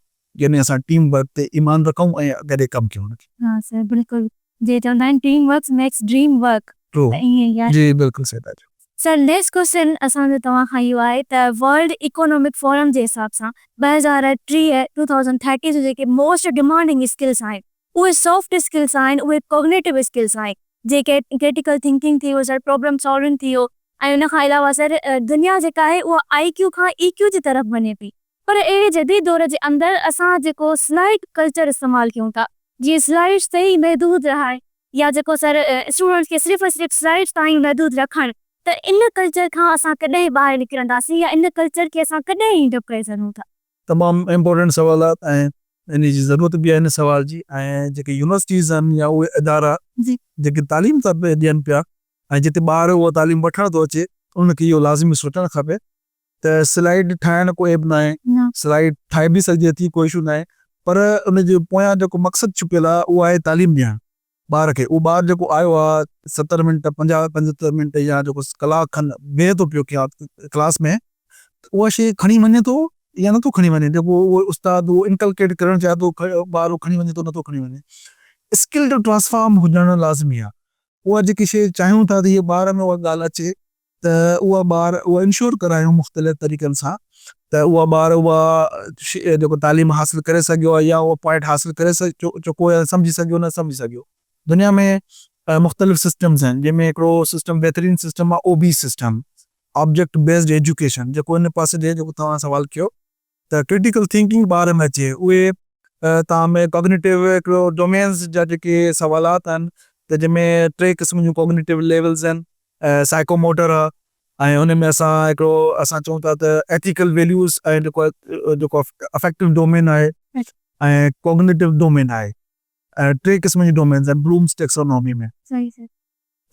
جڏهن اسان ٽيم ورڪ تي ايمان رکون ۽ گڏي ڪم ڪيون. ها سر بلڪل جي چوندا آهن team works makes dream work ته ائين ئي آهي. جي بلڪل صحيح ٿا چئو. سر نيڪسٽ ڪوئسچن اسان جو توهان کان اهو آهي ته ورلڊ اڪونامڪ فورم جي حساب سان 2030، ٽو ٿائوزنڊ ٿرٽي، جون جيڪي موسٽ ڊمانڊنگ اسڪلس آهن اهي سافٽ اسڪلس آهن اهي ڪوگنيٽو اسڪلس آهن جيڪي ڪريٽيڪل ٿنڪنگ ٿي ويو سر پرابلم سالونگ ٿي ويو ۽ ان کان علاوه سر دنيا جيڪا آهي اها آئي ڪيو کان اي ڪيو جي طرف وڃي پئي پر اهڙي جديد دور جي اندر اسان جيڪو سلائيڊ ڪلچر استعمال ڪيون ٿا جيئن سلائيڊز تي ئي محدود رهائڻ يا جيڪو سر اسٽوڊنٽس کي صرف ۽ صرف سلائيڊز تائين محدود رکڻ ته ان ڪلچر کان اسان ڪڏهن ٻاهر نڪرنداسين يا ان ڪلچر کي اسان ڪڏهن اينڊ اپ ڪري سگهون ٿا. تمام امپورٽنٽ سوال آهي ۽ ان جي ضرورت به آهي ان سوال جي ۽ جيڪي يونيورسٽيز آهن يا اهي ادارا جيڪي تعليم ٿا ڏين پيا ۽ جتي ٻار اها تعليم وٺڻ ٿو اچي انهن کي اهو لازمي سوچڻ کپي ته سلائيڊ ٺاهڻ ڪو عيب ناهي، سلائيڊ ٺاهي به سگهجي ٿي ڪو اشو ناهي پر ان جي پويان جيڪو مقصد ڇپيل آهي اهو آهي تعليم ڏيڻ ٻار کي اهو ٻار جيڪو آيو آهي 70 منٽ 50 75 منٽ يا جيڪو ڪلاڪ کن ويهي ٿو پيو ڪلاس ۾ ته اها شيء کڻي وڃي ٿو يا نٿو کڻي وڃي جيڪو اهو استاد اهو انڪلڪيٽ ڪرڻ چاهي ٿو ٻار اهو کڻي وڃي ٿو نٿو کڻي وڃي اسڪل جو ٽرانسفارم هجڻ لازمي آهي اها جيڪي شيء چاهيون ٿا ته هيء ٻار ۾ اها ڳالهه اچي ته اها ٻار اها انشور ڪرايون مختلف طريقن سان ته اها ٻار اها جيڪو تعليم حاصل ڪري سگهيو آهي يا اهو پوائنٽ حاصل ڪري چڪو يا سمجهي سگهيو نه سمجهي سگهيو. دنيا ۾ مختلف سسٽمز آهن جنهن ۾ هڪڙو سسٽم بهترين سسٽم آهي O B system, object based education, جيڪو ان پاسي ڏي جيڪو توهان سوال ڪيو ته ڪرٽيڪل ٿنڪنگ ٻار ۾ اچي اهي توهان ۾ ڪوگنيٽو هڪڙو ڊومينز جا جيڪي سوالات آهن ته جنهن ۾ ٽي قسم جون ڪوگنيٽو ليولز آهن سائيڪو موٽر آهي ۽ ان ۾ اسان هڪڙو اسان چئون ٿا ته ايٿيڪل ويليوز ۽ جيڪو جيڪو افيڪٽو ڊومين آهي ۽ ڪوگنيٽو ڊومين آهي ٽي قسم جون ڊومينز آهن بلومز ٽيڪسونومي ۾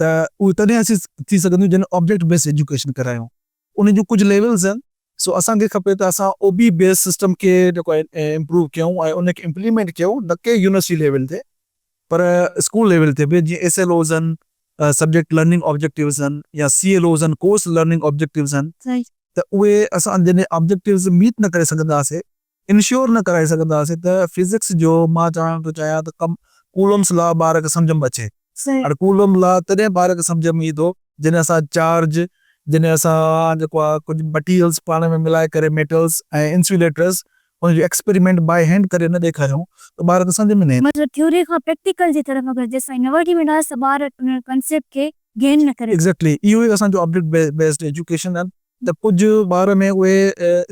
ته اهي تڏهن اسين ٿي سگهنديون جڏهن آبجيڪٽ بيس ايجوڪيشن ڪرايون ان جون ڪجهه ليولز آهن سو اسان کي کپي ته اسان او بي بيس سسٽم کي جيڪو آهي امپروو ڪيون ۽ ان کي امپليمينٽ ڪيون نه ڪي يونيورسٽي ليول تي پر اسڪول ليول تي به جيئن ايس ايل اوز آهن سبجيڪٽ لرننگ آبجيڪٽوز آهن يا سي ايل اوز آهن ڪورس لرننگ آبجيڪٽوز آهن ته اهي اسان جڏهن آبجيڪٽوز ميٽ نه ڪري سگهنداسي. انشور نه ڪرائي سگهنداسين ته فزڪس جو مان چوڻ ٿو چاهيان ته ڪم ڪولمس لا ٻار کي سمجهه ۾ اچي. هاڻي ڪولم لا تڏهن ٻار کي سمجهه ۾ ايندو جڏهن اسان چارج جڏهن اسان جيڪو آهي ڪجهه مٽيريلز پاڻ ۾ ملائي ڪري ميٽلز ۽ انسيوليٽرز ان جو ايڪسپريمينٽ بائي هينڊ ڪري نه ڏيکاريون ته ٻار کي سمجهه ۾ نه ايندو. مطلب ٿيوري کان پريڪٽيڪل جي طرف اگر جيستائين نه وٺي وينداسين ته ٻار ان ڪنسيپٽ کي گين نه ڪري سگهندا. ايگزيڪٽلي اهو ئي اسان جو آبجيڪٽ بيسڊ ايجوڪيشن آهي ته ڪجهه ٻار ۾ اهي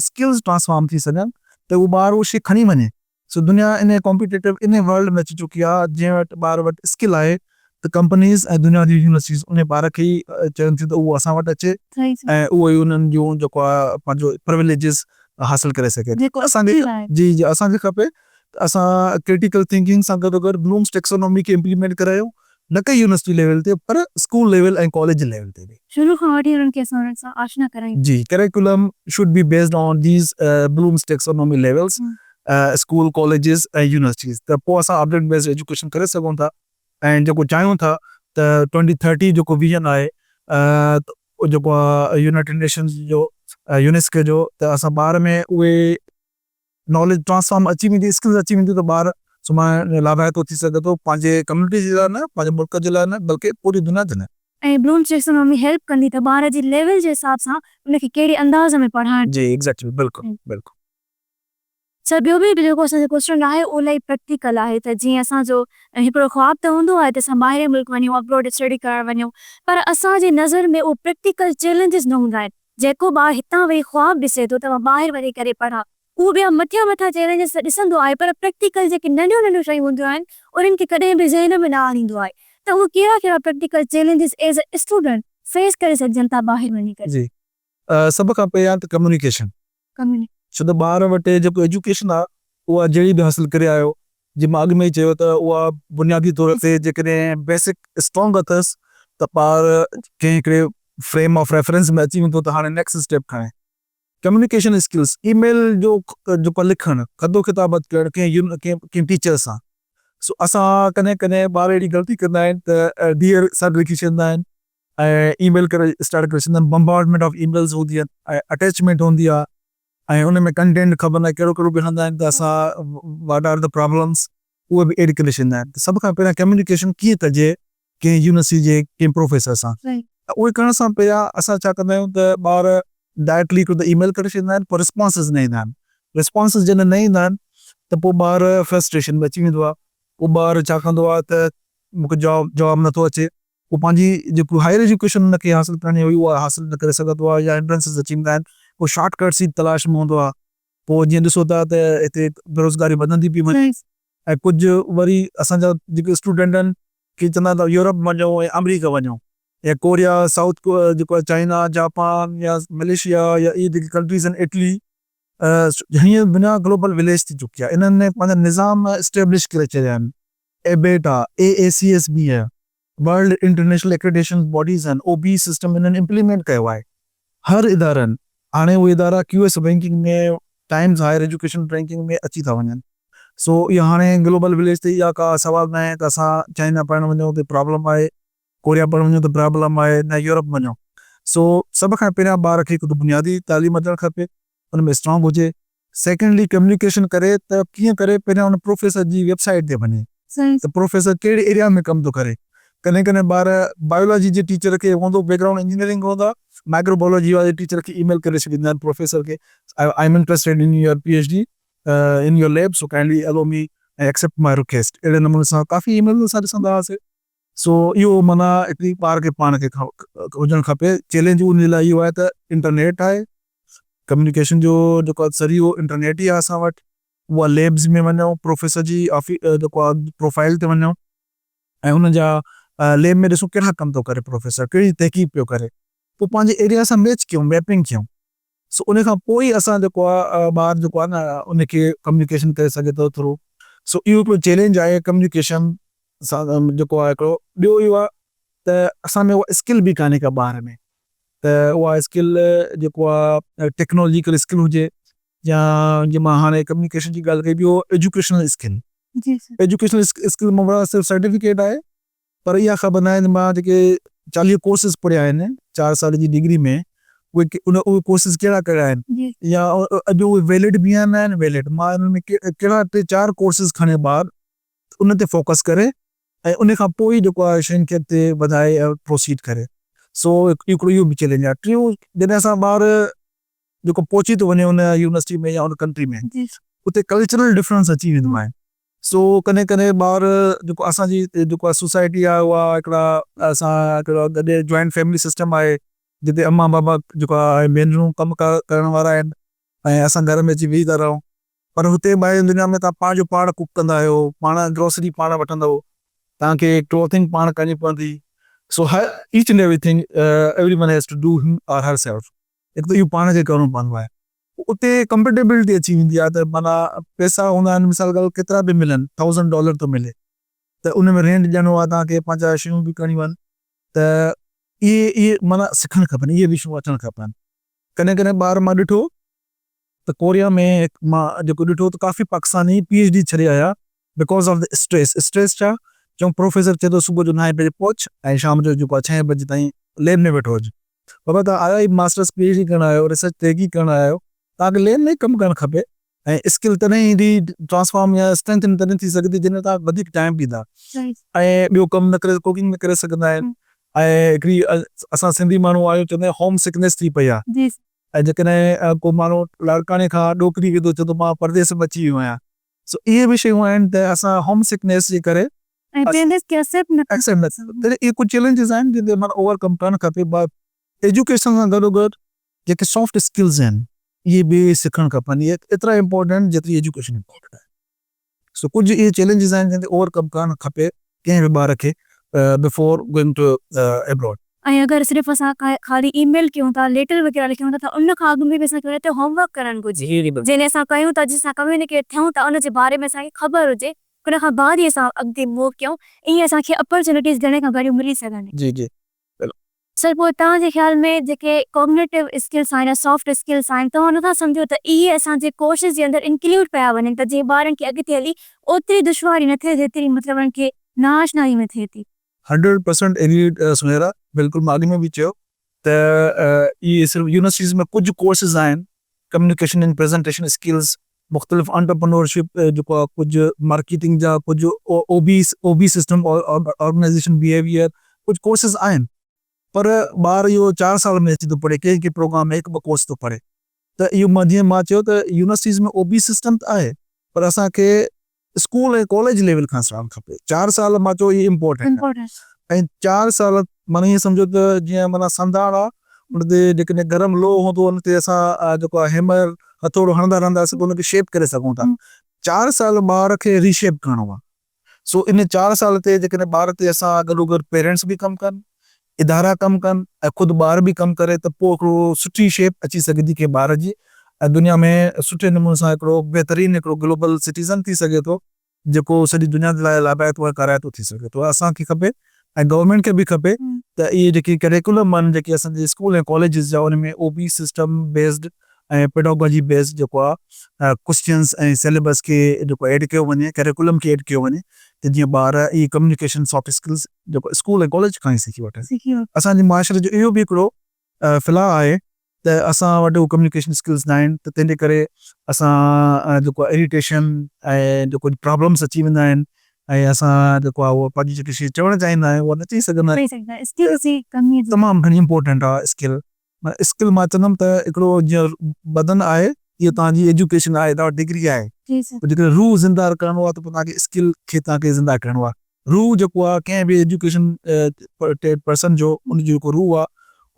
اسڪلز ٽرانسفارم ٿي سگهن ته اهو ٻار اهو شي کڻي وڃي سو دنيا انهي ڪامپيٽيٽو انهي ورلڊ ۾ اچي چڪي آهي جنهن وٽ ٻار وٽ اسڪل آهي ته ڪمپنيز ۽ دنيا جون يونيورسٽيز انهي ٻار کي ئي چون ٿيون ته اهو اسان وٽ اچي ۽ اهو ئي انهن جون جيڪو آهي پنهنجو پرويليجز حاصل ڪري سگهي ٿو اسان کي جي جي اسان کي کپي ته اسان ڪرٽيڪل ٿنڪنگ سان گڏوگڏ بلومس ٽيڪسونومي کي امپليمينٽ ڪرايون نه ڪي يونيورسٽي ليول تي پر اسڪول ليول ۽ ڪاليج ليول تي به. شروع کان وٺي انهن کي اسان انهن سان آشنا ڪرايون. جي curriculum should be based on these Bloom's taxonomy levels school colleges ۽ universities ته پوء اسان آبجيڪٽ بيسڊ ايجوڪيشن ڪري سگهون ٿا ۽ جيڪو چاهيون ٿا ته ٽوئنٽي ٿرٽي جيڪو ويزن آهي جيڪو يونائيٽيڊ نيشنز جو يونيسڪو جو ته اسان ٻار ۾ اهي ناليج ٽرانسفارم اچي ويندي اسڪلز اچي وينديون ته ٻار سڀاڻي لاڀائتو ٿي سگهي ٿو پنهنجي ڪميونٽي جي لاء نه پنهنجي ملڪ جي لاء نه بلڪه پوري دنيا جي لاء. ۽ بلومز ٽيڪسونومي هيلپ ڪندي ته ٻار جي ليول جي حساب سان ان کي ڪهڙي انداز ۾ پڙهائڻ. جي ايگزيڪٽلي بلڪل بلڪل. سر ٻيو به جيڪو اسان جو ڪوئسچن آهي اهو الاهي پريڪٽيڪل آهي ته جيئن اسان جو هڪڙو خواب ته هوندو آهي ته اسان ٻاهرين ملڪ وڃون ابروڊ اسٽڊي ڪرڻ وڃون پر اسان جي نظر ۾ اهو پريڪٽيڪل چئلينجز نه هوندا آهن جيڪو ٻار هتان ويهي خواب ڏسي ٿو ته مان ٻاهر وڃي ڪري پڙهان، اهو ٻيا مٿيان مٿيان چئلينجز ته ڏسندو آهي پر پريڪٽيڪل جيڪي ننڍيون ننڍيون شيون هونديون آهن انهن کي ڪڏهن به ذهن ۾ نه آڻيندو آهي ته اهي ڪهڙا ڪهڙا practical challenges as a student face ڪري سگهجن ٿا ٻاهر وڃي ڪري. جي سڀ کان پهريان ته ڪميونيڪيشن. ڇو ته ٻار وٽ جيڪو ايجوڪيشن آهي اها جهڙي به حاصل ڪري آيو جيئن مان اڳ ۾ ئي چيو ته اها بنيادي طور تي جيڪڏهن بيسڪ اسٽرانگ اٿس ته ٻار ڪنهن هڪڙي فريم آف ريفرنس ۾ اچي ويندو ته هاڻي نيڪسٽ اسٽيپ کڻي. ڪميونيڪيشن اسڪلز، اي ميل جو جيڪو لکڻ، خط و خطابت ڪرڻ ڪنهن ڪنهن ٽيچر سان. سو اسان ڪڏهن ڪڏهن ٻار اهڙي غلطي ڪندا آهن ته ڊيئر سر لکي ڇڏيندا آهن ۽ اي ميل ڪري اسٽارٽ ڪري ڇڏيندا آهن، بمبارڊمينٽ آف اي ميلز هوندي آهن ۽ اٽيچمينٽ هوندي آهي ۽ ان ۾ ڪنٽينٽ خبر ناهي ڪهڙو ڪهڙو به هڻندا آهن ته اسان واٽ آر the problems اهي به ايڊ ڪري ڇڏيندا آهن ته سڀ کان پهريان ڪميونيڪيشن ڪيئن ڪجي ڪنهن يونيورسٽي جي ڪنهن پروفيسر سان ته اهي ڪرڻ سان پهريان اسان ڇا ڪندا آهيون ته ٻار ڊائريڪٽلي هڪڙو ته اي ميل ڪري ڇڏيندا آهن پوء رسپانسز نه ايندا آهن رسپانسز جڏهن نه ايندا آهن ته پوء ٻار فرسٽريشن ۾ اچي ويندو آهي پوء ٻار ڇا ڪندو آهي ته مون کي جواب جواب نٿو اچي پوء پنهنجي جيڪو هائير ايجوڪيشن هن کي حاصل ڪرڻي هئي اها حاصل نه ڪري سگهندو آهي يا هنڊرنسز اچي ويندا آهن پوء شارٽ ڪٽس جي تلاش ۾ هوندو آهي پوء جيئن ڏسو ٿا ته هتي بيروزگاري وڌندي پئي وڃي ۽ ڪجهه وري اسان جا جيڪي اسٽوڊنٽ آهن ڪي چوندا آهن ته يورپ وڃو يا آمريڪا وڃو يا ڪوريا سائوٿ جيڪو آهي چائنا جاپان يا ملائيشيا يا اهي جيڪي ڪنٽريز آهن اٽلي هينئر دنيا گلوبل وليج ٿي چڪي آهي انهن پنهنجا نظام اسٽيبلش ڪري ڇڏيا آهن ABET, A A C S B ۽ world international accreditation bodies آهن او بي سسٽم انهن امپليمينٽ ڪيو آهي هر ادارن هاڻي اهي ادارا Q S ranking ۾ Times Higher Education ranking ۾ اچي ٿا وڃن سو اها هاڻي گلوبل وليج تي اها ڪا سوال ناهي ته اسان چائنا پڙهڻ وڃون ته پرابلم آهي ڪوريا پڙهڻ وڃون ته پرابلم آهي نه يورپ وڃون سو سڀ کان پهريان ٻار کي هڪ ته بنيادي تعليم اچڻ کپي ان ۾ اسٽرانگ هجي سيڪنڊلي ڪميونيڪيشن ڪري ته ڪيئن ڪري پهريان ان پروفيسر جي ويب سائيٽ تي وڃي ته پروفيسر ڪهڙي ايريا ۾ ڪم ٿو ڪري ڪڏهن ڪڏهن ٻار بايولاجي جي ٽيچر کي هوندو بيڪ گرائونڊ انجنيئرنگ هوندو آهي مائڪرو بايولاجي واري ٽيچر کي اي ميل ڪري ڇڏيندا آهن پروفيسر کي I am interested in your P H D in your lab so kindly allow me ۽ accept my request اهڙي نموني سان ڪافي اي ميلز اسان ڏسندا هئاسي سو اهو معنيٰ هڪڙي ٻار کي پاڻ کي هجڻ کپي چئلينج ان جي لاء اهو آهي ته انٽرنيٽ آهي ڪميونيڪيشن جو جيڪو آهي ذريعو انٽرنيٽ ئي آهي اسان وٽ اها ليبز ۾ وڃو پروفيسر جي آفي جيڪو آهي پروفائل تي وڃو ۽ ان جا ليب ۾ ڏسو ڪهڙا ڪم ٿو ڪري پروفيسر ڪهڙي تحقيق پيو ڪري پوء پنهنجي ايريا سان ميچ ڪيون ميپنگ ڪيون سو ان کان پوء ئي اسان جيڪو آهي ٻار جيڪو آهي نه ان کي ڪميونيڪيشن ڪري سگهي ٿو ٿورو سو اهو هڪڙو چئلينج آهي ڪميونيڪيشن سان جيڪو آهي هڪڙو ٻيو اهو آهي ته اسان ۾ اها اسڪل به ڪانهي ڪا ٻار ۾ ته اها اسڪل جيڪو آهي ٽيڪنالاجيڪل اسڪل هجي يا جيئن مان هاڻي ڪميونيڪيشن جي ڳالهه ڪئي ٻيو ايجوڪيشنل اسڪل ايجوڪيشنل اسڪل مان صرف سرٽيفڪيٽ آهي پر اها خبر ناهي ته مان جيڪي 40 ڪورسز پڙهيا آهن چار سال جي ڊگري ۾ اهي ان اهي ڪورسز ڪهڙا ڪهڙا آهن يا اڄ اهي ويلڊ به آهن نه آهن ويلڊ مان انهن ۾ ڪهڙا ٽي چار ڪورسز کڻي ٻار ان تي فوڪس ڪري ۽ ان کان پوء ئي جيڪو آهي شين کي اڳتي وڌائي ۽ پروسيڊ ڪري سو هڪڙو اهو به چئلينج آهي. ٽيون جڏهن اسان ٻار جيڪو پهچي ٿو وڃي ان يونيورسٽي ۾ يا ان ڪنٽري ۾ اتي ڪلچرل ڊفرنس اچي ويندو آهي سو ڪڏهن ڪڏهن ٻار جيڪو اسان جي جيڪو آهي سوسائٽي آهي اها هڪڙا اسان هڪڙا گڏ جوائنٽ فيملي سسٽم آهي جتي امان بابا جيڪو آهي ڀينرون ڪم ڪار ڪرڻ وارا آهن ۽ اسان گهر ۾ اچي ويهي ٿا رهون پر هتي ٻاهرين دنيا ۾ توهان پنهنجو پاڻ ڪوڪ ڪندا آهيو، پاڻ گروسري پاڻ وٺندؤ، توهان کي ڪلوٿنگ پاڻ ڪرڻي پوندي، سو هر each and everything everyone has to do him or herself, هڪ ته اهو پاڻ کي ڪرڻو پوندو آهي، پوء اتي ڪمپيٽيبلٽي اچي ويندي آهي ته معنيٰ پئسا هوندا آهن مثال ڳالهه ڪيترا به ملن ٿائوزنڊ ڊالر ٿو ملي ته ان ۾ رينٽ ڏيڻو آهي توهان کي پنهنجا شيون به ڪرڻيون آهن ته اهي اهي معنيٰ سکڻ کپن اهي به شيون اچڻ کپن ڪڏهن ڪڏهن ٻار مان ڏٺو ته ڪوريا ۾ مان جيڪو ڏٺو ته ڪافي پاڪستاني پي ايڇ ڊي ڇڏي آيا because of the stress, stress ڇا چون پروفيسر چئي ٿو صبح جو نائين بجي پهچ ۽ شام جو جيڪو آهي ڇهين بجي تائين ليب ۾ ويٺو هج بابا توهان آيا ئي ماسٽرس پي ايڇ ڊي ڪرڻ آيا آهيو ريسرچ تحقيق ڪرڻ آيا آهيو توهان کي ليب ۾ ئي ڪم ڪرڻ کپي ۽ اسڪل تڏهن ايندي ٽرانسفارم يا اسٽرينٿن تڏهن ٿي سگهي ٿي جڏهن توهان وڌيڪ ٽائيم ڏيندا ۽ ٻيو ڪم نه ڪري ڪوڪنگ نه ڪري سگهندا آهن ۽ هڪڙي اسان سنڌي ماڻهو آهيون چوندا آهيون هوم سڪنيس ٿي پئي آهي ۽ جيڪڏهن ڪو ماڻهو لاڙڪاڻي کان ڏوڪري ويندو چوندو مان پرديس ۾ اچي ويو آهيان سو اهي به شيون آهن ته اسان هوم سڪنيس جي ڪري ۽ پيرنٽس کي ايڪسيپٽ نه ايڪسيپٽ نه ٿيندو تڏهن اهي ڪجهه چئلينجز آهن جن تي معنيٰ اوور ڪم ڪرڻ کپي بٽ ايجوڪيشن سان گڏو گڏ جيڪي سافٽ اسڪلز آهن اهي به سکڻ کپن اهي ايترا امپورٽنٽ آهن جيتري ايجوڪيشن امپورٽنٽ آهي سو ڪجهه اهي چئلينجز آهن جن تي اوور ڪم ڪرڻ کپي ڪنهن به ٻار کي بفور گوئنگ ٽو ابراڊ. ۽ اگر صرف اسان خالي اي ميل ڪيون ٿا ليٽر وغيره لکيون ٿا ته ان کان اڳ ۾ به اسان کي ان تي هوم ورڪ ڪرڻ گهرجي جنهن اسان ڪيون ٿا جنهن سان ڪميونيڪيٽ ٿيون ٿا ان جي باري ۾ اسان کي خبر هجي ان کان بعد ئي اسان اڳتي موو ڪيون ائين اسان کي اپرچونيٽيز گهڻي کان گهڻيون ملي سگهن. جي جي سر پوء توهان جي خيال ۾ جيڪي ڪوگنيٽو اسڪلس آهن يا سافٽ اسڪلس آهن توهان نٿا سمجهو ته اهي اسان جي ڪورسز جي اندر انڪليوڊ ڪيا وڃن ته جيئن ٻارن کي اڳتي هلي اوتري دشواري نه ٿئي جيتري مطلب انهن کي ناآشنائي ۾ ٿئي ٿي. هنڊريڊ پرسنٽ ايگريڊ سنيرا بلڪل مان اڳ ۾ به چيو ته اهي صرف يونيورسٽيز ۾ ڪجهه ڪورسز آهن ڪميونيڪيشن اينڊ پريزنٽيشن اسڪلز مختلف انٽرپرنورشپ جيڪو آهي ڪجهه مارڪيٽنگ جا ڪجهه O B O B system organisation behaviour ڪجهه ڪورسز آهن پر ٻار اهو چار سال ۾ اچي ٿو پڙهي ڪنهن ڪنهن پروگرام ۾ هڪ ٻه ڪورس ٿو پڙهي ته اهو مان جيئن مان چيو ته يونيورسٽيز ۾ او بي سسٽم ته آهي پر اسان کي اسڪول ۽ ڪاليج ليول کان سکڻ کپي چار سال مان چيو اهي امپورٽنٽ آهن ۽ چار سال معنيٰ ائين سمجهو ته جيئن معنيٰ سنداڻ آهي ان تي جيڪڏهن گرم لوهه هوندو ان تي اسان جيڪو آهي هيمر هٿوڙو هڻندا رهنداسين ته ان کي شيپ ڪري سگهون ٿا چار سال ٻار کري ريشيپ ڪرڻو آهي سو ان چار سال تي جيڪڏهن ٻار تي اسان گڏوگڏ پيرنٽس به ڪم ڪن ادارا ڪم ڪن ۽ خود ٻار به ڪم ڪري ته پوء هڪڙو سٺي شيپ اچي سگهي ٿي ڪنهن ٻار جي ۽ دنيا ۾ سٺي نموني سان هڪڙو بهترين هڪڙو گلوبل سٽيزن ٿي سگهي ٿو جيڪو سڄي دنيا جي لاء لاڀائتو ۽ ڪارائتو ٿي سگهي ٿو اسان کي کپي ۽ گورنمينٽ کي به کپي ته اهي جيڪي ڪريڪولم آهن جيڪي اسان جي اسڪول ۽ ڪاليجز جا ان ۾ O B system based ۽ pedagogy based جيڪو آ ڪوسچنز ۽ سيليبس کي جيڪو ايڊ ڪيو وڃي ڪريڪولم کي ايڊ ڪيو وڃي ته جيئن ٻار اهي ڪميونيڪيشن سافٽ اسڪلز جيڪو اسڪول ۽ ڪاليج کان ئي سکي وٺن اسان جي معاشري جو اهو به هڪڙو فلاء آهي ته اسان وٽ اهو ڪميونيڪيشن اسڪلز نه آهن ته تنهن جي ڪري اسان جيڪو اريٽيشن ۽ جيڪو پرابلمس اچي ويندا آهن ۽ اسان جيڪو آهي اهو پنهنجي جيڪي شي چوڻ چاهيندا آهيون اها نه چئي سگهندا آهيون تمام گهڻي امپورٽنٽ آهي اسڪل اسڪل مان چوندم ته هڪڙو جيئن بدن آهي اهو توهان جي ايجوڪيشن آهي توهان وٽ ڊگري آهي پر جيڪڏهن روح زنده ڪرڻو آهي ته پوء توهان کي اسڪل کي توهان کي زنده ڪرڻو آهي روح جيڪو آهي ڪنهن به ايجوڪيشن پرسن جو ان جو جيڪو روح آهي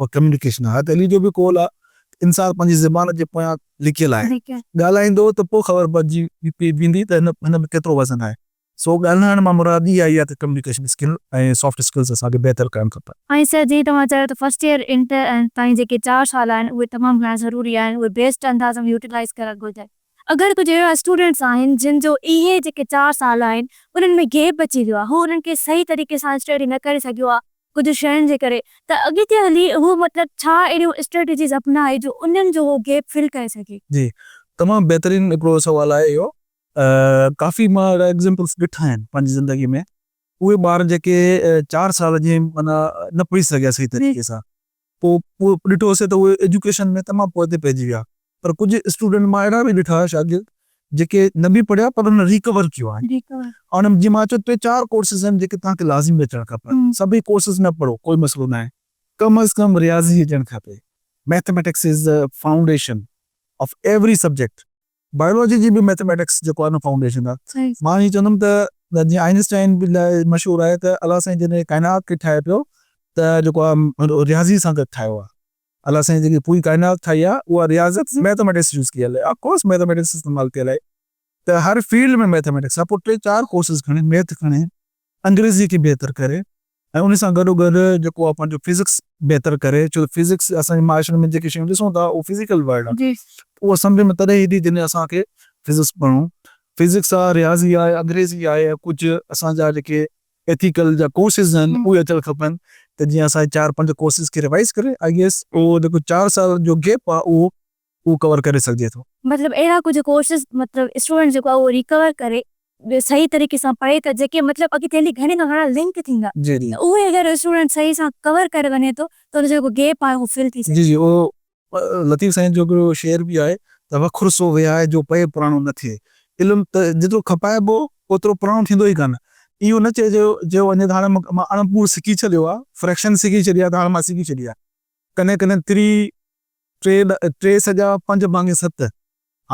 اها ڪميونيڪيشن آهي حضرت علي جو به قول آهي انسان پنهنجي زبان جي پويان لڪيل آهي ڳالهائيندو ته پوء خبر پئجي ويندي ته هن ۾ ڪيترو وزن آهي سو ڳالهائڻ مان مراد اها ئي آهي ته ڪميونيڪيشن اسڪل ۽ سافٽ اسڪلز اسان کي بهتر ڪرڻ کپن. ۽ سر جيئن توهان چيو ته فرسٽ ايئر انٽر تائين جيڪي چار سال آهن اهي تمام گهڻا ضروري آهن اهي بيسٽ انداز ۾ يوٽيلائيز ڪرڻ گهرجن اگر ڪجهه اهڙا اسٽوڊنٽس آهن جن جو اهي جيڪي چار سال آهن انهن ۾ گيپ اچي ويو آهي هو انهن کي صحيح طريقي سان اسٽڊي نه ڪري سگهيو آهي ڪجهه شين جي ڪري ته اڳتي هلي هو مطلب ڇا اهڙيون اسٽريٽجيز اپنائي جو انهن جو هو گيپ فل ڪري سگهي. جي تمام بهترين هڪڙو سوال آهي اهو ڪافي مان اهڙا ايگزيمپلس ڏٺا آهن پنهنجي زندگي ۾ اهي ٻار جيڪي چار سال جي معنيٰ نه پڙهي سگهيا صحيح طريقي سان پوء اهو ڏٺوسي ته اهي ايجوڪيشن ۾ تمام پوئتي پئجي ويا پر ڪجهه اسٽوڊنٽ مان اهڙا به ڏٺا شاگرد جيڪي نه به پڙهيا پر انهن ريڪور ڪيو آهي ۽ ان جيئن مان چيو ٽي چار ڪورسز آهن جيڪي توهان کي لازمي اچڻ کپن سڀئي ڪورسز نه پڙهو ڪوئي مسئلو ناهي ڪم از ڪم رياضي اچڻ کپي mathematics is the foundation of every subject biology جي به ميٿميٽڪس جيڪو آهي نه فائونڊيشن آهي مان ائين چوندم ته جيئن آئنسٽائن به لاء مشهور آهي ته الله سائين جڏهن ڪائنات کي ٺاهي پيو ته جيڪو آهي رياضي سان گڏ ٺاهيو آهي الله سائين جيڪي پوري ڪائنات ٺاهي آهي اها رياضت ميٿميٽڪس يوز ڪيل آهي آف ڪورس ميٿميٽڪس استعمال ڪيل آهي ته هر فيلڊ ۾ ميٿميٽڪس آهي پوء ٽي چار ڪورسز کڻي ميٿ کڻي انگريزي کي بهتر ڪري ۽ ان سان گڏو گڏ جيڪو آهي پنهنجو فزڪس بهتر ڪري ڇو ته فزڪس اسان جي معاشري ۾ جيڪي شيون ڏسون ٿا اهو فزيڪل ورلڊ آهي اهو سمجهه ۾ تڏهن ايندي جڏهن اسان کي فزڪس پڙهون فزڪس آهي رياضي آهي انگريزي آهي ۽ ڪجهه اسان جا جيڪي ايٿيڪل جا ڪورسز آهن اهي اچڻ کپن ته جيئن اسان چار پنج ڪورسز کي ريوائز ڪري I guess اهو جيڪو چار سال جو گيپ آهي اهو اهو ڪور ڪري سگهجي ٿو. مطلب اهڙا ڪجهه ڪورسز مطلب اسٽوڊنٽ جيڪو آهي اهو ريڪور ڪري صحيح طريقي سان پڙهي ته جيڪي مطلب اڳتي هلي گهڻي کان گهڻا لنڪ ٿيندا جي جي ته اهي اگر اسٽوڊنٽ صحيح سان ڪور ڪري وڃي ٿو ته ان جو جيڪو گيپ آهي اهو فل ٿي سگهي جي جي اهو لطيف سائين جو هڪڙو شعر به آهي ته وکر سو وهائي جو پئي پراڻو نه ٿئي علم ته جيترو کپائبو اوترو پراڻو ٿيندو ئي ڪانه اهو نه چئجو چيو وڃي ته هاڻي مان اڻ پور سکي ڇڏيو آهي فريڪشن سکي ڇڏي آهي ته هاڻي مان سکي ڇڏي آهي ڪڏهن ڪڏهن تري ٽي ٽي سڄا پنج ڀاڱي ست.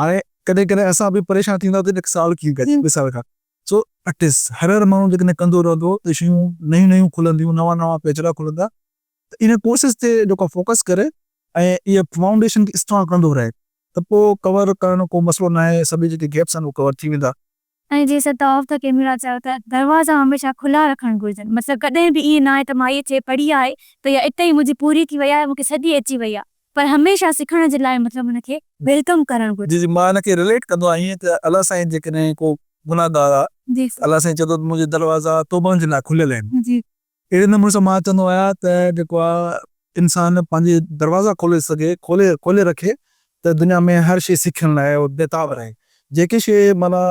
هاڻي ڪڏهن ڪڏهن اسان به پريشان ٿيندا ته هن سال ڪيئن ڪجي ٻه سال کان. سو پريڪٽس هر هر ماڻهو جيڪڏهن ڪندو رهندو ته شيون نيون نيون کلنديون نوان نوان پيچرا کلندا ته ان ڪورسز تي جيڪو فوڪس ڪري ۽ اها فائونڊيشن کي اسٽرانگ ڪندو رهي ته پوء ڪور ڪرڻ ڪو مسئلو ناهي سڀئي جيڪي گيپس آهن اهي ڪور ٿي ويندا. ۽ جيئن سر توهان آف the camera چيو ته دروازا هميشه کلا رکڻ گهرجن مطلب ڪڏهن به ائين ناهي ته مان هيء شيء پڙهي آهي ته اها اتي ئي منهنجي پوري ٿي وئي آهي مون کي سڄي اچي وئي آهي پر هميشه سکڻ جي لاء مطلب ان کي welcome ڪرڻ گهرجي. جي جي مان ان کي رليٽ ڪندو آهيان ائين ته الله سائين جيڪڏهن ڪو گنهگار آهي ته الله سائين چوندو ته منهنجا دروازا توبهن جي لاء کليل آهن. اهڙي نموني سان مان چوندو آهيان ته جيڪو آهي انسان پنهنجي دروازا کولي سگهي کولي کولي رکي ته دنيا ۾ هر شيء سکڻ لاء هو بيتاب رهي جيڪي شيء معنيٰ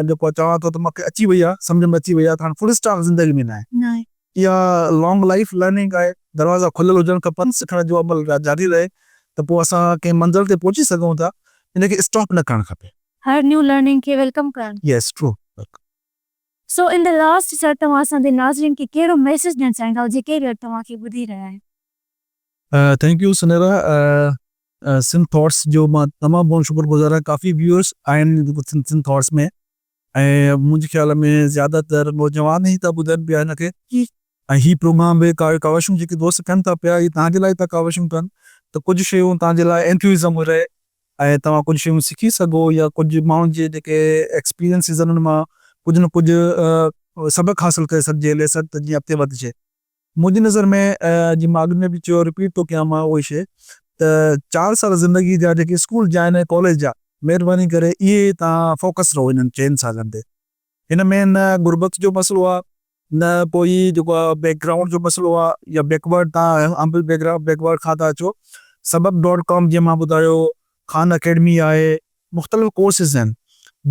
جيڪو آهي چوان ٿو ته مونکي اچي وئي آهي سمجهه ۾ اچي وئي آهي ته هاڻي فل اسٽاپ زندگي ۾ ناهي اها لانگ لائيف لرننگ آهي دروازا کليل هجڻ کپن سکڻ جو عمل جاري رهي ته پوء اسان ڪنهن منزل تي پهچي سگهون ٿا ان کي اسٽاپ نه ڪرڻ کپي. هر نيو لرننگ کي welcome ڪرڻ. يس ٽرو بلڪل. سو ان the last سر توهان اسان جي ناظرين کي ڪهڙو ميسيج ڏيڻ چاهيندؤ جيڪي به اڄ توهان کي ٻڌي رهيا آهن. Thank you Sunaira Sindh thoughts جو مان تمام گهڻو شڪر گذار آهيان ڪافي ويوئرس آهن سنڌ ٿاٽس ۾ ۽ منهنجي خيال ۾ زياده تر نوجوان ئي ٿا ٻڌن پيا هن کي ۽ هي پروگرام به ڪاوشون جيڪي دوست ڪن ٿا پيا هي توهان جي لاء ٿا ڪاوشون ڪن ته ڪجهه شيون توهان جي لاء انٿيوزم رهي ۽ توهان ڪجهه شيون سکي سگهو يا ڪجهه ماڻهن جي جيڪي ايڪسپيرينسز آهن انهن مان ڪجهه نه ڪجهه سبق حاصل ڪري سگهجي ليسن ته جيئن اڳتي وڌجي. منهنجي نظر ۾ جيئن مان اڳ ۾ به چيو رپيٽ ٿو ڪيان مان اهو ئي شيء ته چار سال زندگي جا جيڪي اسڪول جا آهن ۽ ڪاليج جا مهرباني ڪري اهي توهان فوڪس رهو انهن چئن سالن تي. هن ۾ نه غربت جو مسئلو آ نه ڪوئي جيڪو آ بيڪ گرائونڊ جو مسئلو آ يا بيڪورڊ تان همبل بيڪورڊ کان ٿا اچو سبق ڊاٽ ڪام جيئن مان ٻڌايو خان اڪيڊمي آهي مختلف ڪورسز آهن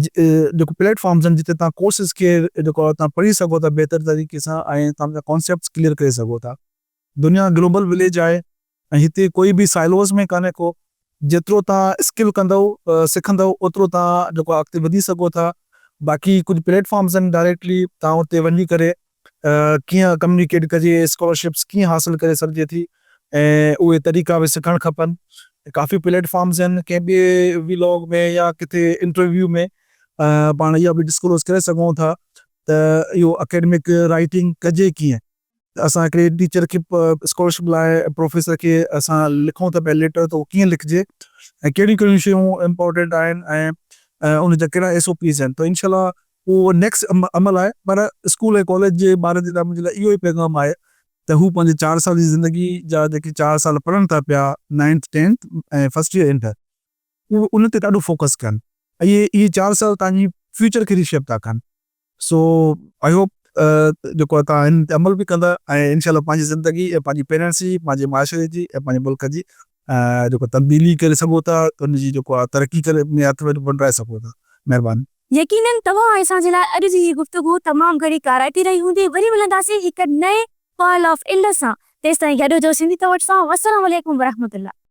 جيڪو پليٽ فارمز آهن جتي تان ڪورسز کي جيڪو آ تان پڙهي سگهو ٿا بهتر طريقي سان ۽ تان جا ڪانسيپٽس ڪليئر ڪري سگهو ٿا. دنيا گلوبل وليج آهي ۽ هتي ڪوئي به سائلوز ۾ ڪانهي ڪو جيترو توهان اسڪل ڪندؤ سکندؤ اوترو توهان جيڪو آهي اڳتي وڌي سگهو ٿا باقي ڪجهه پليٽ فارمز آهن ڊائريڪٽلي توهان اتي وڃي ڪري ڪيئن ڪميونيڪيٽ ڪجي اسڪالرشپس ڪيئن حاصل ڪري سگهجي ٿي ۽ اهي طريقا به سکڻ کپن ڪافي پليٽ فارمز آهن ڪنهن ٻئي وي لاگ ۾ يا ڪٿي انٽرويو ۾ پاڻ اها به ڊسڪلوز ڪري سگهون ٿا ته اهو اڪيڊمڪ رائٽنگ ڪجي ڪيئن ته اسان هڪڙي ٽيچر کي اسڪالرشپ لاء پروفيسر کي اسان لکون ٿا پيا ليٽر ته اهو ڪيئن لکجي ۽ ڪهڙيون ڪهڙيون شيون امپارٽنٽ آهن ۽ ان جا ڪهڙا ايس او پيز آهن ته انشاء الله اهو نيڪسٽ عمل آهي پر اسڪول ۽ ڪاليج جي ٻارن جي لاء منهنجي لاء اهو ئي پيغام آهي ته هو پنهنجي چار سال جي زندگي جا جيڪي چار سال پڙهن ٿا پيا ninth tenth ۽ first year inter اهو ان تي ڏاڍو فوڪس ڪن ۽ اهي چار سال توهان جي فيوچر کي ريشيپ ٿا ڪن. سو I hope جيڪو آهي توهان هن تي عمل به ڪندا ۽ انشاء الله پنهنجي زندگي ۽ پنهنجي پيرنٽس جي پنهنجي معاشري جي ۽ پنهنجي ملڪ جي جيڪو تبديلي ڪري سگهو ٿا ان جي جيڪو آهي ترقي ڪري ۾ هٿ ونڊرائي سگهو ٿا مهرباني. يقينن توهان ۽ اسان جي لاء اڄ جي هي گفتگو تمام گهڻي ڪارائتي رهي هوندي. وري ملنداسين هڪ نئين پرل آف انڊس سان. تيستائين گڏ هجو سنڌي ٿاٽس سان. والسلام عليڪم ورحمة الله.